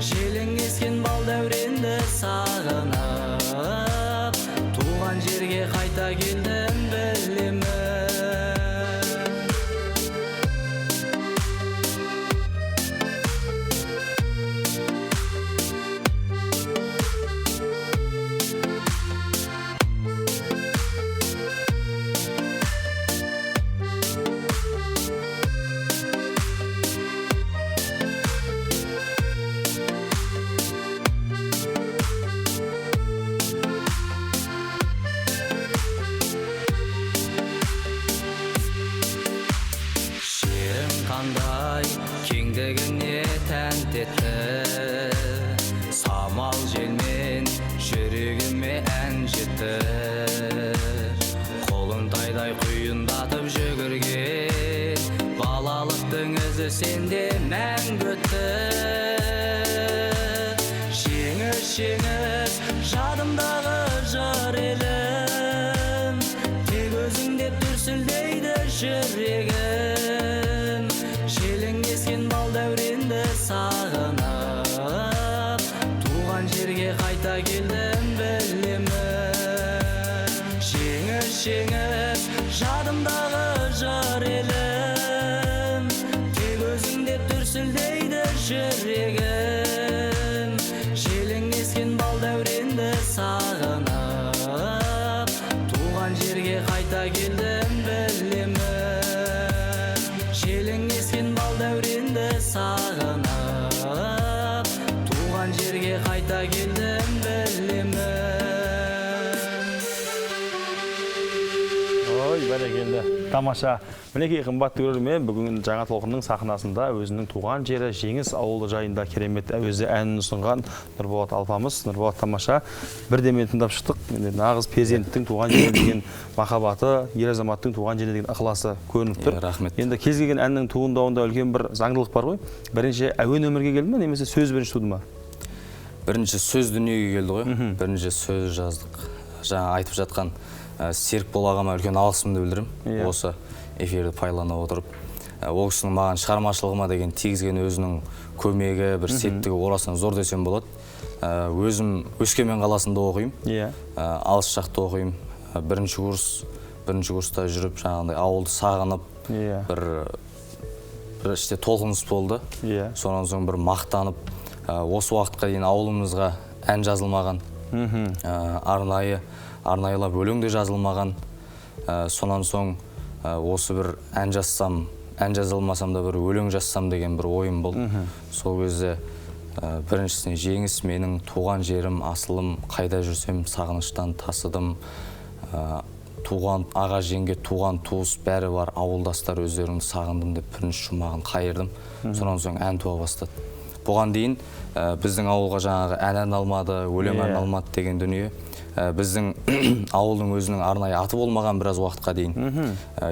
Желің ескен бал дәуренді сағынып, туған жерге қайта келдім білемін. Кеңдігіне тәнті етті, самал желмен жүрегіме ән жетті. Қолын тайдай құйындатып жүгірген балалықтың ізі сенде мәңгі өтті. Жеңіс, жеңіс, жадымдағы жыр елім, тек өзің деп дүрсілдейді жүрегім. Желің ескен бал дәуренді сағынып, туған жерге қайта келдім білемін. Жеңіс, жеңіс, жадымдағы жыр елім, тек өзің деп дүрсілдейді жүрегім. Желің ескен бал дәуренді сағынып, туған жерге қайта келдім білемін. Желің ескен бал дәуренді сағынып, туған жерге қайта келдім білемін. Ой, бәрекелді, тамаша. Мінекей, қымбатты көрермен, бүгін жаңа толқынның сахнасында өзінің туған жері Жеңіс ауылы жайында керемет әуезді әнін ұсынған Нұрболат Алпамыс. Нұрболат, тамаша. Бірдеме тыңдап шықтық. Енді нағыз перзенттің туған жеріне деген махаббаты, ер азаматтың туған жеріне деген ықыласы көрініп тұр. Рахмет. Енді кез келген әннің туындауында үлкен бір заңдылық бар ғой. Бірінші әуен өмірге келді ме, немесе сөз бірінші туды ма? Бірінші сөз дүниеге келді ғой. Бірінші сөз жаздық. Жаңа айтып жатқан Серікбол ағама үлкен алғысымды білдіремін. Осы эфирді пайдалана отырып, ол кісінің маған шығармашылығыма деген тигізген өзінің көмегі, бір септігі орасан зор десем болады. Өзім Өскемен қаласында оқимын. Алыс жақта оқимын. Бірінші курста жүріп жаңағындай ауылды сағынып, бір іште толқыныс болды. Сонан соң бір мақтанып, осы уақытқа дейін ауылымызға ән жазылмаған, арнайылап өлең де жазылмаған. Сонан соң осы бір ән жазсам, ән жазылмасам да бір өлең жазсам деген бір ойым болды. Сол кезде біріншісіне жеңіс менің туған жерім, асылым, қайда жүрсем сағыныштан тасыдым. Туған аға, жеңге, туған туыс бәрі бар, ауылдастар өздеріңді сағындым деп бірінші шумағын қайырдым. Сонан соң ән туа бастады. Бұған дейін біздің ауылға жаңағы ән арналмады, өлең арналмады деген дүние. Біздің ауылдың өзінің арнайы аты болмаған біраз уақытқа дейін.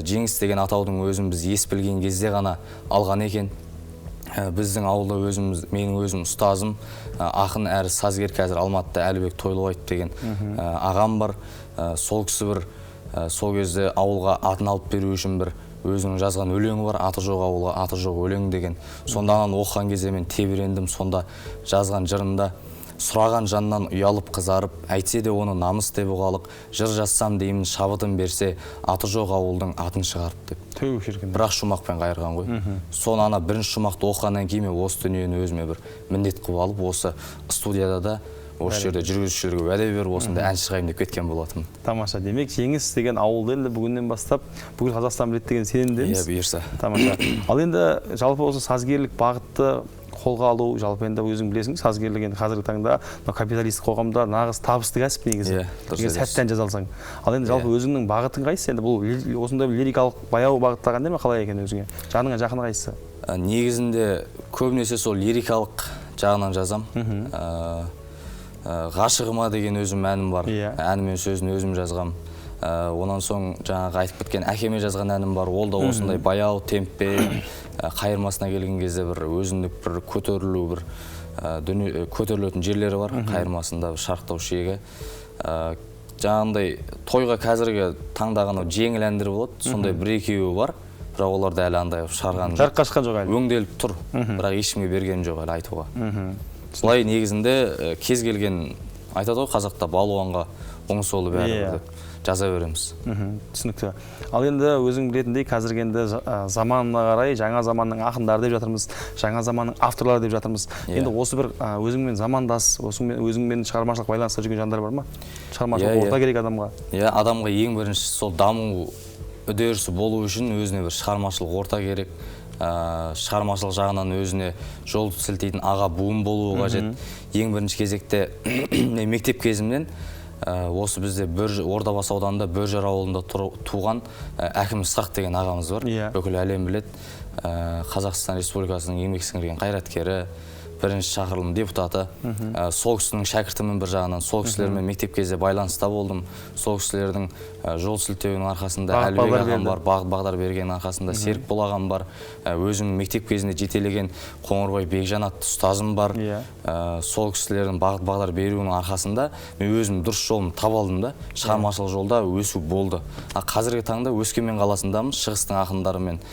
Жеңіс деген атаудың өзін біз ес білген кезде ғана алған екен. Біздің ауылда өзіміз, менің өзім ұстазым, ақын әрі сазгер, қазір Алматыда Әлібек Тойлыбаев деген ағам бар. Сол кісі бір сол кезде ауылға атын алып беру үшін бір өзінің жазған өлеңі бар, аты жоқ ауылға, аты жоқ өлең деген. Сонда ананы оқыған кезде мен тебірендім. Сонда жазған жырында Сұраған жаннан ұялып қызарып, әйтсе де оны намыс деп ұғалық, жыр жазсам деймін шабытым берсе, аты жоқ ауылдың атын шығарып деп. Тәу шіркін. Бірақ шумақпен қайырған ғой. Соны ана бірінші шумақты оқығаннан кейін мен осы дүниені өзіме бір міндет қылып алып, осы студияда да осы жерде жүргізушілерге уәде беріп, осындай ән шығайын деп кеткен болатынмын. Тамаша. Демек, Жеңіс деген ауылды енді бүгіннен бастап бүкіл Қазақстан біледі деген сенімдеміз. Иә, бұйырса. Тамаша. Ал енді жалпы осы сазгерлік бағытты қолға алу, жалпы енді өзің білесің, сазгерлік енді қазіргі таңда капиталистік қоғамда нағыз табысты кәсіп негізі. Егер сәттен жаза алсаң. Ал енді жалпы өзіңнің бағытың қайсысы? Енді бұл осындай лирикалық баяу бағыттағы әндер ме, қалай екен өзіңе? Жаныңа жақын қайсысы? Негізінде көбінесе сол лирикалық жағынан жазам. Ғашығыма деген өзім әнім бар. Әні мен сөзін өзім жазғам. Онан соң жаңағы айтып кеткен әкеме жазған әнім бар. Ол да осындай баяу темппен, қайырмасына келген кезде бір өзіндік бір көтерілу, бір көтерілетін жерлері бар. Қайырмасында шарықтау шегі. Жаңағындай тойға қазіргі таңдаған жеңіл әндер болады. Сондай бір екеуі бар. Бірақ оларды әлі андай шығарған жоқ. Жарыққа шыққан жоқ әлі. Өңделіп тұр. Бірақ ешкімге берген жоқ әлі айтуға. Былай негізінде кез келген айтады ғой, қазақта балуанға оң солы бәрі деп жаза береміз. Түсінікті. Ал енді өзің білетіндей, қазіргі енді заманына қарай жаңа заманның ақындары деп жатырмыз, жаңа заманның авторлары деп жатырмыз. Енді осы бір өзіңмен замандас, өзіңмен шығармашылық байланыста жүрген жандар бар ма? Шығармашылық орта керек адамға. Иә, адамға ең бірінші сол даму үдерісі болу үшін өзіне бір шығармашылық орта керек. Шығармашылық жағынан өзіне жол сілтейтін аға буын болуы қажет. Ең бірінші кезекте мектеп кезімнен осы бізде Ордабасы ауданында Бөржар ауылында туған Әкім Ысқақ деген ағамыз бар. Бүкіл әлем біледі. Қазақстан Республикасының еңбек сіңірген қайраткері, бірінші шақырылым депутаты. Сол кісінің шәкіртімін бір жағынан, сол кісілермен мектеп кезде байланыста болдым. Сол кісілердің жол сілтеуінің арқасында Әлібек ағам бар, бағыт бағдар бергеннің арқасында Серікбол ағам бар, өзім мектеп кезінде жетелеген Қоңырбай Бекжан атты ұстазым бар. Сол кісілердің бағыт бағдар беруінің арқасында мен өзім дұрыс жолымды таба алдым да, шығармашылық жолда өсу болды. Қазіргі таңда Өскемен қаласындамыз, шығыстың ақындарымен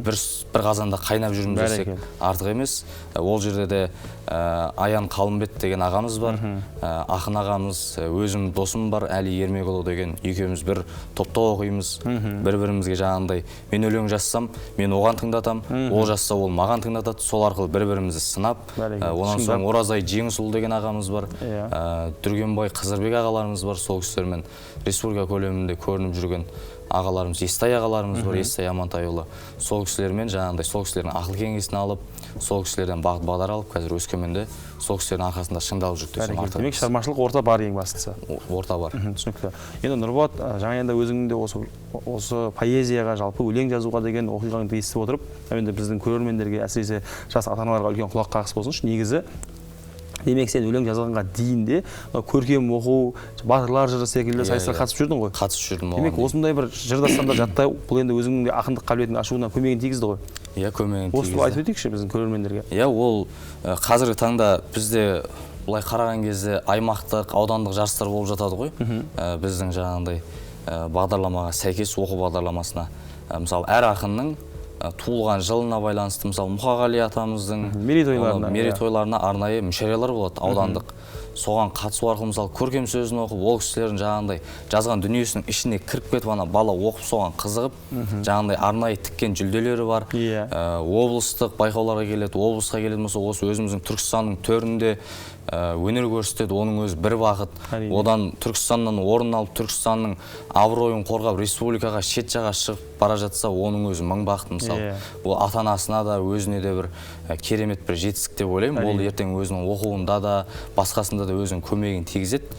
бір қазанда қайнап жүрміз десек артық емес. Ол жерде де Аян Қалымбет деген ағамыз бар, ақын ағамыз, өзім досым бар, Әли Ермекұлы деген, екеуміз бір топта оқимыз, бір-бірімізге жаңағындай мен өлең жазсам, мен оған тыңдатам, ол жазса ол маған тыңдатады, сол арқылы бір-бірімізді сынап, онан соң Оразай Жеңісұлы деген ағамыз бар, Дүргенбай Қызырбек ағаларымыз бар, сол кісілермен республика көлемінде көрініп жүрген ағаларымыз, Естай ағаларымыз бар, Естай Амантайұлы. Сол кісілермен жаңағындай сол кісілердің ақыл кеңесін алып, сол кісілерден бағыт бағдар алып, қазір Өскеменде сол кісілердің арқасында шыңдалып жүр десем артық. Демек, шығармашылық орта бар ең бастысы. Орта бар. Түсінікті. Енді Нұрболат, жаңа енді өзіңнің де осы поэзияға, жалпы өлең жазуға деген оқиғаңды естіп отырып, енді біздің көрермендерге, әсіресе жас ата-аналарға үлкен құлақ қағыс болсыншы. Негізі демек, сен өлең жазғанға дейін де көркем оқу, батырлар жыры секілді сайыстарға қатысып жүрдің ғой? Қатысып жүрдім. Демек, осындай бір жыр дастандар жаттау, бұл енді өзіңнің де ақындық қабілетіңді ашуына көмегін тигізді ғой? Иә, көмегін тигізді. Осыны айтып өтейікші біздің көрермендерге. Иә, ол қазіргі таңда бізде былай қараған кезде аймақтық, аудандық жарыстар болып жатады ғой. Біздің жаңағындай бағдарламаға сәйкес оқу бағдарламасына. Мысалы, әр ақынның туылған жылына байланысты, мысалы, Мұқағали атамыздың мерейтойларына арнайы мүшәйралар болады, аудандық. Соған қатысу арқылы, мысалы, көркем сөзін оқып, ол кісілердің жаңағындай жазған дүниесінің ішіне кіріп кетіп, ана бала оқып соған қызығып, жаңағындай арнайы тіккен жүлделері бар. Облыстық байқауларға келеді, облысқа келеді, мысалы, осы өзіміздің Түркістанның төрінде өнер көрсетеді, оның өзі бір бақыт. Одан Түркістаннан орын алып, Түркістанның абыройын қорғап, республикаға шет жаға шығып бара жатса, оның өзі мың бақыт, мысалы. Ол ата-анасына да, өзіне де бір керемет бір жетістік деп ойлаймын. Ол ертең өзінің оқуында да, басқасында да өзінің көмегін тигізеді.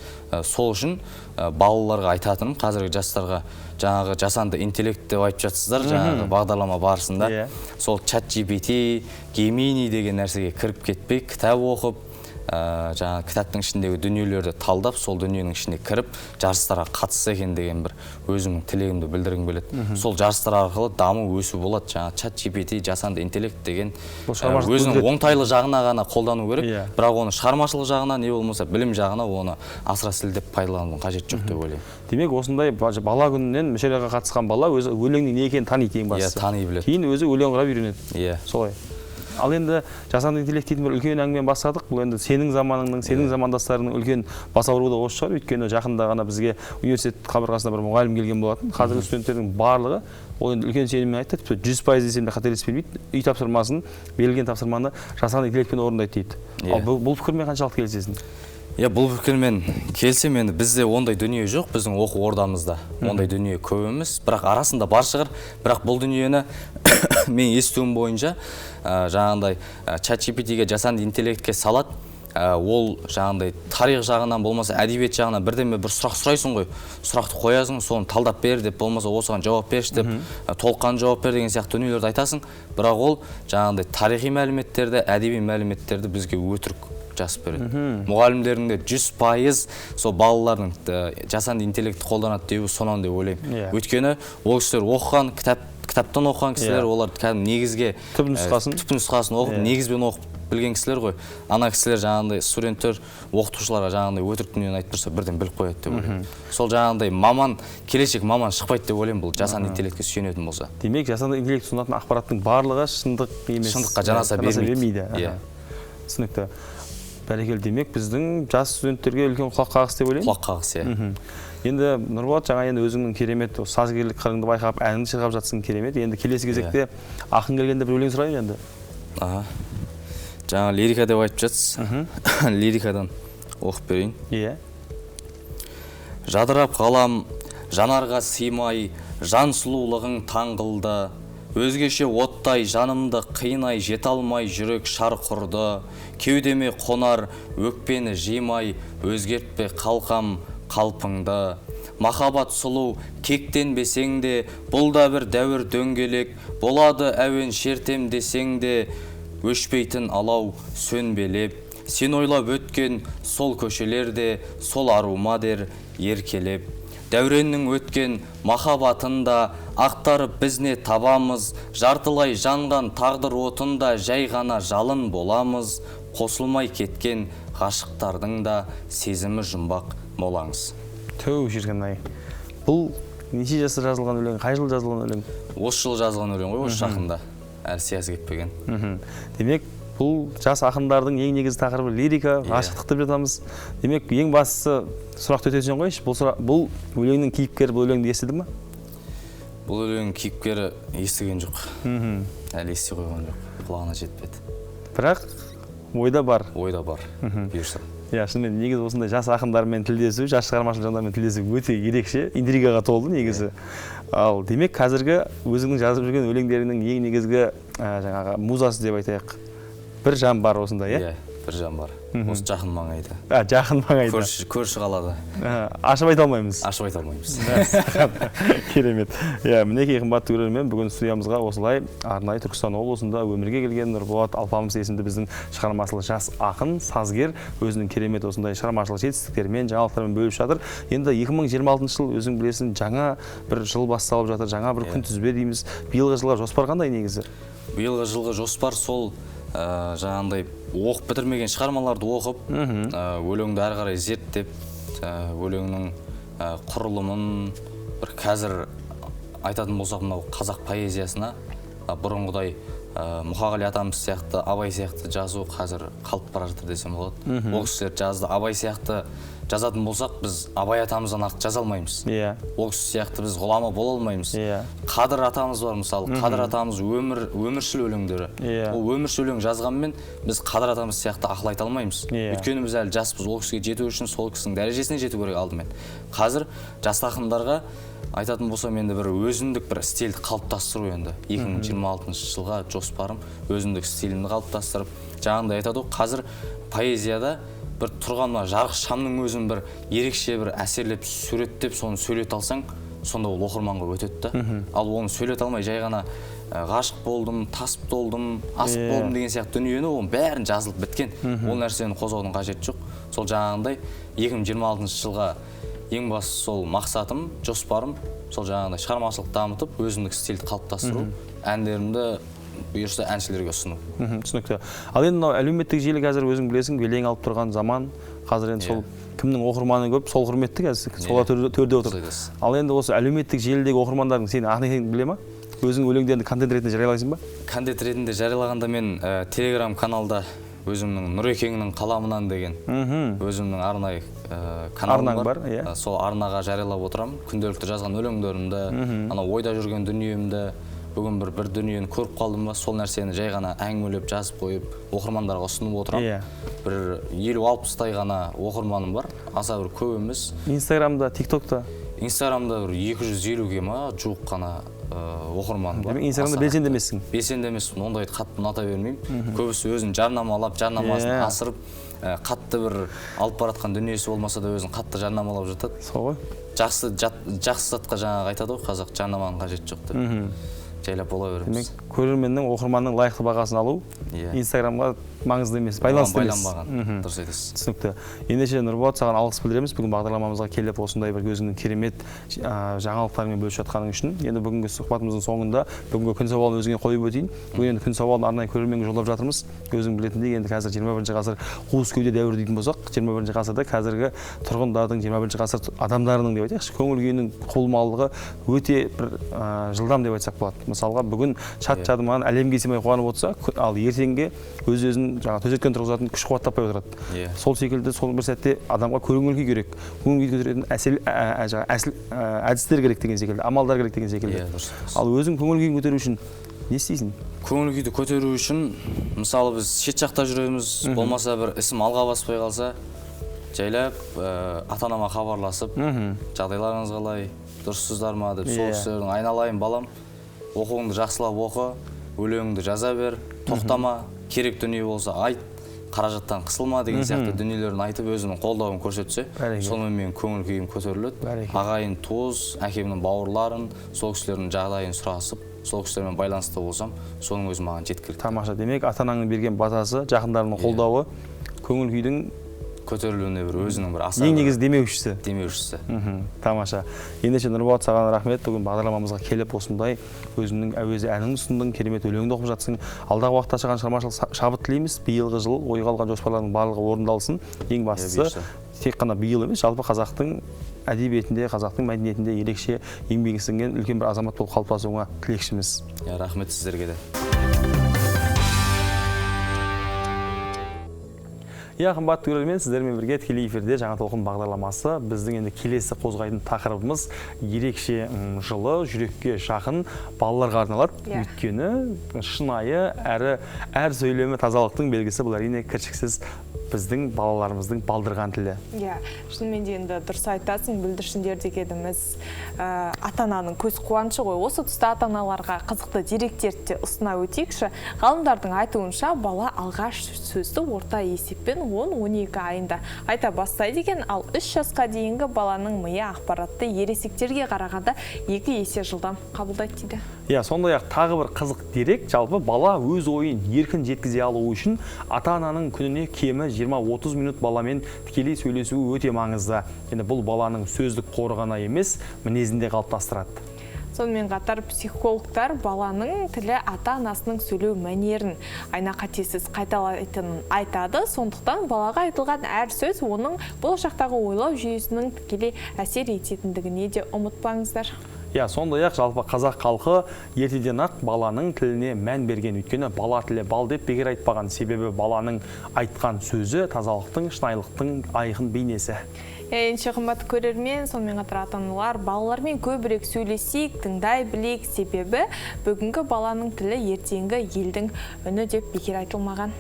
Сол үшін балаларға айтатыным, қазіргі жастарға жаңағы жасанды интеллект деп айтып жатсыздар, жаңағы бағдарлама барысында. Сол чат GPT, Gemini деген нәрсеге кіріп кетпей, кітап оқып, жаңа кітаптың ішіндегі дүниелерді талдап, сол дүниенің ішіне кіріп, жарыстарға қатысса екен деген бір өзімнің тілегімді білдіргім келеді. Сол жарыстар арқылы даму, өсу болады. Жаңа чат GPT, жасанды интеллект деген өзінің оңтайлы жағына ғана қолдану керек, бірақ оны шығармашылық жағына, не болмаса білім жағына оны асыра сілтеп пайдаланудың қажеті жоқ деп ойлаймын. Демек, осындай бала күнінен мүшәйраға қатысқан бала өзі өлеңнің не екенін таниды ең бастысы. Иә, тани біледі. Кейін өзі өлең құрап үйренеді. Иә. Солай. Ал енді жасанды интеллект дейтін бір үлкен әңгімені бастадық. Бұл енді сенің заманыңның, сенің замандастарыңның үлкен бас ауруы да осы шығар. Өйткені жақында ғана бізге университет қабырғасына бір мұғалім келген болатын. Қазіргі студенттердің барлығы, ол енді үлкен сеніммен айтты, тіпті 100% десем де қателеспеймін дейді, үй тапсырмасын, берілген тапсырманы жасанды интеллектпен орындайды дейді. Ал бұл пікірмен қаншалықты келісесің? Иә, бұл пікірмен келсем, енді бізде ондай дүние жоқ, біздің оқу ордамызда ондай дүние көп емес, бірақ арасында бар шығар. Бірақ бұл дүниені мен естуім бойынша жаңағындай ChatGPT-ге, жасанды интеллектке салады, ол жаңағындай тарих жағынан болмаса әдебиет жағынан бірдеме бір сұрақ сұрайсың ғой, сұрақты қоясың, соны талдап бер деп, болмаса осыған жауап берші деп, толыққанды жауап бер деген сияқты дүниелерді айтасың. Бірақ ол жаңағындай тарихи мәліметтерді, әдеби мәліметтерді бізге өтірік жазып береді. Мұғалімдердің де 100% сол балалардың жасанды интеллектті қолданады деуі сонан деп ойлаймын. Өйткені ол кісілер оқыған, кітаптан оқыған кісілер, олар кәдімгі негізге түп нұсқасын оқып, негізбен оқып білген кісілер ғой. Ана кісілер жаңағындай студенттер оқытушыларға жаңағындай өтірік дүниені айтып тұрса, бірден біліп қояды деп ойлаймын. Сол жаңағындай маман, келешек маман шықпайды деп ойлаймын, бұл жасанды интеллектке сүйенетін болса. Демек, жасанды интеллект ұсынатын ақпараттың барлығы шындық емес. Шындыққа жанаса бермейді. Иә. Түсінікті. Бәрекелді. Демек, біздің жас студенттерге үлкен құлақ қағыс деп ойлаймын. Құлақ қағыс, иә. Енді Нұрболат, жаңа енді өзіңнің керемет сазгерлік қырыңды байқап, әніңді шырқап жатсың, керемет. Енді келесі кезекте ақын келгенде бір өлең сұрайын енді. Аха. Жаңа лирика деп айтып жатсыз. Лирикадан оқып берейін. Иә. Жадырап ғалам, жанарға сыймай, жан сұлулығың таң қылды. Өзгеше оттай жанымды қинай, жете алмай жүрек шар құрды. Кеудеме қонар өкпені жимай, өзгертпе қалқам қалпыңды. Махаббат сұлу, кектенбесең де, бұл да бір дәуір дөңгелек. Болады әуен шертем десең де, өшпейтін алау сөнбелеп. Сен ойлап өткен сол көшелерде, сол арума дер еркелеп. Дәуреннің өткен махаббатында ақтарып біз не табамыз, жартылай жанған тағдыр отында жай ғана жалын боламыз. Қосылмай кеткен ғашықтардың да сезімі жұмбақ молаңыз. Тәу шіркін-ай. Бұл неше жаста жазылған өлең, қай жылы жазылған өлең? Осы жылы жазылған өлең ғой, осы жақында. Әлі сиясы кетпеген. Демек, бұл жас ақындардың ең негізгі тақырыбы лирика, ғашықтық деп жатамыз. Демек, ең бастысы сұрақты өтесің қойшы. Бұл өлеңнің кейіпкері бұл өлеңді естіді ме? Бұл өлеңнің кейіпкері естіген жоқ. Әлі ести қойған жоқ, құлағына жетпеді. Бірақ ойда бар. Ойда бар, бұйырса. Иә, шынымен негізі осындай жас ақындармен тілдесу, жас шығармашыл жандармен тілдесу өте ерекше, интригаға толды негізі. Ал демек, қазіргі өзіңнің жазып жүрген өлеңдеріңнің ең негізгі жаңағы музасы деп айтайық, бір жан бар осында, иә? Иә, бір жан бар. Осы жақын маңайда. Жақын маңайда. Көрші қалада. Ашып айта алмаймыз. Ашып айта алмаймыз. Керемет. Иә, мінекей қымбатты көрермен, бүгін студиямызға осылай арнайы Түркістан облысында өмірге келген Нұрболат Алпамыс есімді біздің шығармашыл жас ақын, сазгер өзінің керемет осындай шығармашылық жетістіктерімен, жаңалықтармен бөлісіп жатыр. Енді 2026 жыл, өзің білесің, жаңа бір жыл басталып жатыр, жаңа бір күнтізбе дейміз. Биылғы жылға жоспар қандай негізі? Биылғы жылғы жоспар сол жаңағындай оқып бітірмеген шығармаларды оқып, өлеңді әрі қарай зерттеп, өлеңнің құрылымын бір қазір айтатын болсақ, мынау қазақ поэзиясына бұрынғыдай Мұқағали атамыз сияқты, Абай сияқты жазу қазір қалып бара жатыр десем болады. Ол кісілер жазды, Абай сияқты жазатын болсақ, біз Абай атамыздан артық жаза алмаймыз. Ол кісі сияқты біз ғұлама бола алмаймыз. Қадыр атамыз бар мысалы, Қадыр атамыз өміршіл өлеңдері. Ол өміршіл өлең жазғанмен біз Қадыр атамыз сияқты ақыл айта алмаймыз. Өйткені біз әлі жаспыз, ол кісіге жету үшін сол кісінің дәрежесіне жету керек алдымен. Қазір жас ақындарға айтатын болсам, енді бір өзіндік бір стильді қалыптастыру енді. 2026 жылға жоспарым өзіндік стилімді қалыптастырып, жаңағындай айтады ғой, қазір поэзияда бір тұрған мына жарық шамның өзін бір ерекше бір әсерлеп суреттеп, соны сөйлете алсаң, сонда ол оқырманға өтеді да. Ал оны сөйлете алмай жай ғана ғашық болдым, тасып толдым, асып болдым деген сияқты дүниені, оның бәрін жазылып біткен. Ол нәрсені қозғаудың қажеті жоқ. Сол жаңағындай 2026 жылға ең басты сол мақсатым, жоспарым, сол жаңағындай шығармашылық дамытып, өзімдік стильді қалыптастыру, әндерімді бұйырса әншілерге ұсыну. Түсінікті. Ал енді мынау әлеуметтік желі қазір өзің білесің, белең алып тұрған заман. Қазір енді сол кімнің оқырманы көп, сол құрметті қазір, солар төрде отыр. Ал енді осы әлеуметтік желідегі оқырмандардың сені ақын екеніңді біле ма? Өзің өлеңдеріңді контент ретінде жариялайсың ба? Контент ретінде жариялағанда мен Телеграм каналда өзімнің Нұрекеңнің қаламынан деген өзімнің арнайы каналым бар. Сол арнаға жариялап отырамын. Күнделікті жазған өлеңдерімді, ана ойда жүрген дүниемді, бүгін бір дүниені көріп қалдым ба, сол нәрсені жай ғана әңгімелеп жазып қойып, оқырмандарға ұсынып отырамын. Бір 50-60-тай ғана оқырманым бар, аса бір көп емес. Инстаграмда, ТикТокта? Инстаграмда бір 250-ге ма жуық қана оқырманым бар. Демек, Инстаграмда белсенді емессің? Белсенді емеспін, ондайды қатты ұната бермеймін. Көбісі өзін жарнамалап, жарнамасын асырып, қатты бір алып баратқан дүниесі болмаса да өзін қатты жарнамалап жатады. Сол ғой. Жақсы затқа жаңағы айтады ғой қазақ, жарнаманың қажеті жоқ деп. Жайлап бола береміз. Демек, көрерменнің, оқырманның лайықты бағасын алу Инстаграмға маңызды емес, байланысты емес. Байланбаған, дұрыс айтасыз. Түсінікті. Ендеше Нұрболат, саған алғыс білдіреміз. Бүгін бағдарламамызға келіп, осындай бір өзіңнің керемет жаңалықтарыңмен бөлісіп жатқаның үшін. Енді бүгінгі сұхбатымыздың соңында бүгінгі күн сауалын өзіңе қойып өтейін. Бүгін енді күн сауалын арнайы көрерменге жолдап жатырмыз. Өзің білетіндей, енді қазір 21 ғасыр қуыс кеуде дәуірі дейтін болсақ, 21 ғасырда қазіргі тұрғындардың, 21 ғасыр адамдарының деп айтайықшы, көңіл күйінің құбылмалылығы өте бір жылдам деп айтсақ болады. Мысалға, бүгін шат жадымаған әлемге сыймай қуанып отырса, ал ертеңге өз-өзін жаңа төсектен тұрғызатын күш қуат таппай отырады. Сол секілді сол бір сәтте адамға көңіл күй керек, көңіл күй көтеретін әдістер керек деген секілді, амалдар керек деген секілді. Ал өзің көңіл күйін көтеру үшін не істейсің? Көңіл күйді көтеру үшін, мысалы, біз шет жақта жүреміз, болмаса бір ісім алға баспай қалса, жайлап ата-анама хабарласып, жағдайларыңыз қалай, дұрыссыздар ма деп, сол кісілердің айналайын балам, оқуыңды жақсылап оқы, өлеңіңді жаза бер, тоқтама, керек дүние болса айт, қаражаттан қысылма деген сияқты дүниелерін айтып, өзінің қолдауын көрсетсе, сонымен менің көңіл күйім көтеріледі. Ағайын, туыс, әкемнің бауырларын, сол кісілердің жағдайын сұрасып, сол кісілермен байланыста болсам, соның өзі маған жеткілікті. Тамаша. Демек, ата-анаңның берген батасы, жақындарының қолдауы көңіл күйдің көтерілуіне бір өзінің бір аса ең негізгі демеушісі. Демеушісі. Тамаша. Ендеше Нұрболат, саған рахмет. Бүгін бағдарламамызға келіп, осындай өзіңнің әуезді әніңді ұсындың, керемет өлеңді оқып жатсың. Алдағы уақытта саған шығармашылық шабыт тілейміз. Биылғы жыл ойға алған жоспарларың барлығы орындалсын. Ең бастысы, тек қана биыл емес, жалпы қазақтың әдебиетінде, қазақтың мәдениетінде ерекше еңбегі сіңген үлкен бір азамат болып қалыптасуыңа тілекшіміз. Рахмет сіздерге де. Иә, қымбатты көрермен, сіздермен бірге тікелей эфирде Жаңа толқын бағдарламасы. Біздің енді келесі қозғайтын тақырыбымыз ерекше жылы, жүрекке жақын балаларға арналады. Өйткені шынайы әрі әр сөйлемі тазалықтың белгісі, бұл әрине кіршіксіз біздің балаларымыздың балдырған тілі. Иә, шынымен де енді дұрыс айтасың, бүлдіршіндер дегеніміз ата-ананың көз қуанышы ғой. Осы тұста ата-аналарға қызықты деректерді де ұсына өтейікші. Ғалымдардың айтуынша, бала алғаш сөзді орта есеппен 10-12 айында айта бастайды екен, ал 3 жасқа дейінгі баланың миы ақпаратты ересектерге қарағанда 2 есе жылдам қабылдайды дейді. Иә, сондай-ақ тағы бір қызық дерек, жалпы бала өз ойын еркін жеткізе алуы үшін ата-ананың күніне кемі 20-30 минут баламен тікелей сөйлесуі өте маңызды. Енді бұл баланың сөздік қоры ғана емес, мінезін де қалыптастырады. Сонымен қатар психологтар баланың тілі ата-анасының сөйлеу мәнерін айна қатесіз қайталайтынын айтады. Сондықтан балаға айтылған әр сөз оның болашақтағы ойлау жүйесінің тікелей әсер ететіндігіне де ұмытпаңыздар. Иә, сондай-ақ жалпы қазақ халқы ертеден-ақ баланың тіліне мән берген. Өйткені бала тілі бал деп бекер айтпаған. Себебі баланың айтқан сөзі тазалықтың, шынайылықтың айқын бейнесі. Ендеше қымбатты көрермен, сонымен қатар ата-аналар, балалармен көбірек сөйлесейік, тыңдай білейік. Себебі бүгінгі баланың тілі ертеңгі елдің үні деп бекер айтылмаған.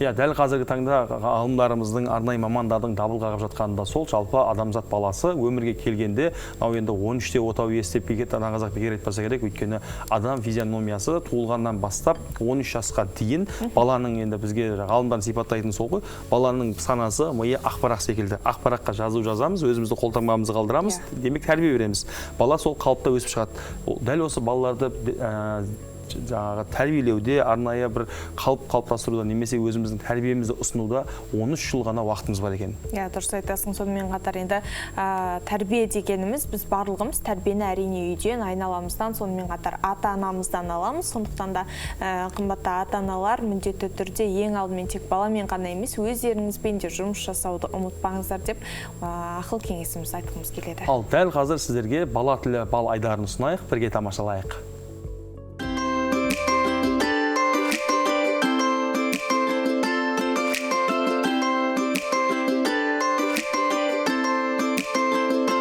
Иә, дәл қазіргі таңда ғалымдарымыздың, арнайы мамандардың дабыл қағып жатқаны да сол. Жалпы адамзат баласы өмірге келгенде, мынау енді 13-те отау иесі деп бекер ана қазақ бекер айтпаса керек. Өйткені адам физиономиясы туылғаннан бастап 13 жасқа дейін баланың, енді бізге ғалымдардың сипаттайтыны сол ғой, баланың санасы, миы ақ парақ секілді. Ақ параққа жазу жазамыз, өзімізді қолтаңбамызды қалдырамыз, демек тәрбие береміз. Бала сол қалыпта өсіп шығады. Дәл осы балаларды жаңағы тәрбиелеуде, арнайы бір қалып қалыптастыруда немесе өзіміздің тәрбиемізді ұсынуда 13 жыл ғана уақытымыз бар екен. Иә, дұрыс айтасың. Сонымен қатар енді тәрбие дегеніміз, біз барлығымыз тәрбиені әрине үйден, айналамыздан, сонымен қатар ата-анамыздан аламыз. Сондықтан да қымбатты ата-аналар, міндетті түрде ең алдымен тек баламен ғана емес, өздеріңізбен де жұмыс жасауды ұмытпаңыздар деп ақыл кеңесімізді айтқымыз келеді. Ал дәл қазір сіздерге бала тілі бал айдарын ұсынайық, бірге тамашалайық.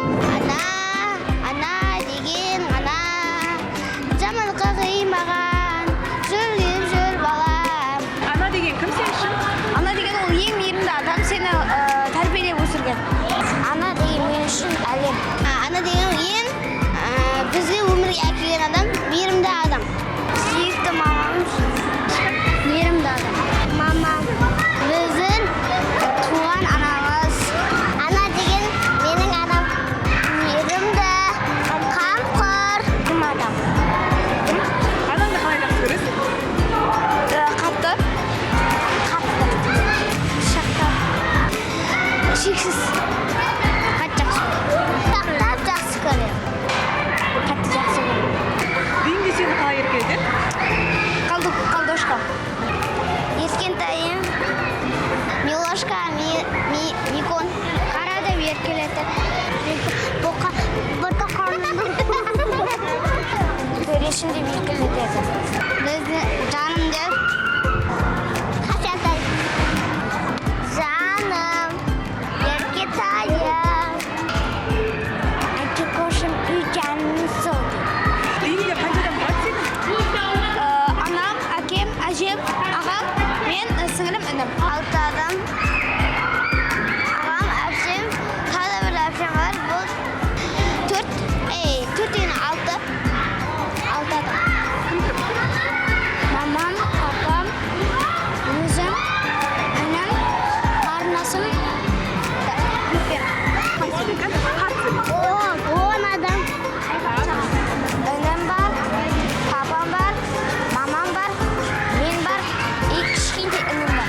Ана, ана деген ана, жамандыққа қимаған, жүрген жүр балам. Ана деген кім сен үшін? Ана деген ол ең мейірімді адам, сені тәрбиелеп өсірген. Ана деген мен үшін әлем. Ана деген ең бізге өмірге әкелген адам, мейірімді адам. Сүйікті мамам, мейірімді адам. Мамам біздің туған анамыз. Ана деген менің анам. Мейірімді, қамқор адам. Анаңды қалай жақсы көресің? Қатты. Қатты. Шақтап. Шексіз. Қатты жақсы көремін. Сақтап жақсы көремін. Қатты жақсы көремін. Үйіңде сені қалай еркелетеді? Қалдошка. Ескентайым, Милошка, Микон. Қара деп еркелетеді. Төрешім деп еркелетеді. Бізді жаным деп. Хасентай. Жаным, еркетайым. Әкекошым үй жаным сол. Үйіңде қанша адам болады сенің? Анам, әкем, әжем, ағам, мен, сіңілім, інім. 6 адам. Ағам, әпшем, тағы да бір әпшем бар. Бұл 4, 4 деген 6. 6 адам. Мамам, папам, өзім, інім, қарындасым, көкем. 10 адам. Інім бар, папам бар, мамам бар, мен бар, и кішкентай інім бар.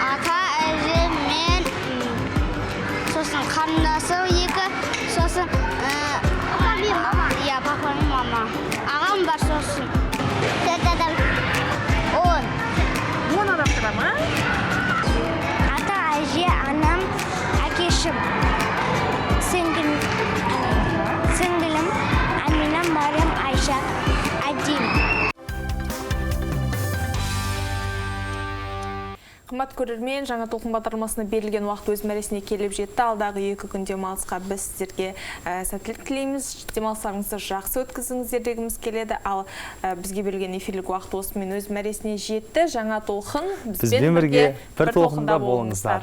Ата, әжем, мен, сосын қарындасым 2, сосын папам мен мама. Иә, папам мен мама. Ағам бар сосын. 4 адам. 10. 10 адам тұра ма? Ата, әже, анам, әкешім, сіңгілім, Амина, Мариям, Айша, Әдина. Қымбат көрермен, Жаңа толқын бағдарламасына берілген уақыт өз мәресіне келіп жетті. Алдағы 2 күн демалысқа біз сіздерге сәттілік тілейміз. Демалыстарыңызды жақсы өткізіңіздер дегіміз келеді. Ал бізге берілген эфирлік уақыт осымен өз мәресіне жетті. Жаңа толқын бізбен бірге бір толқында болыңыздар.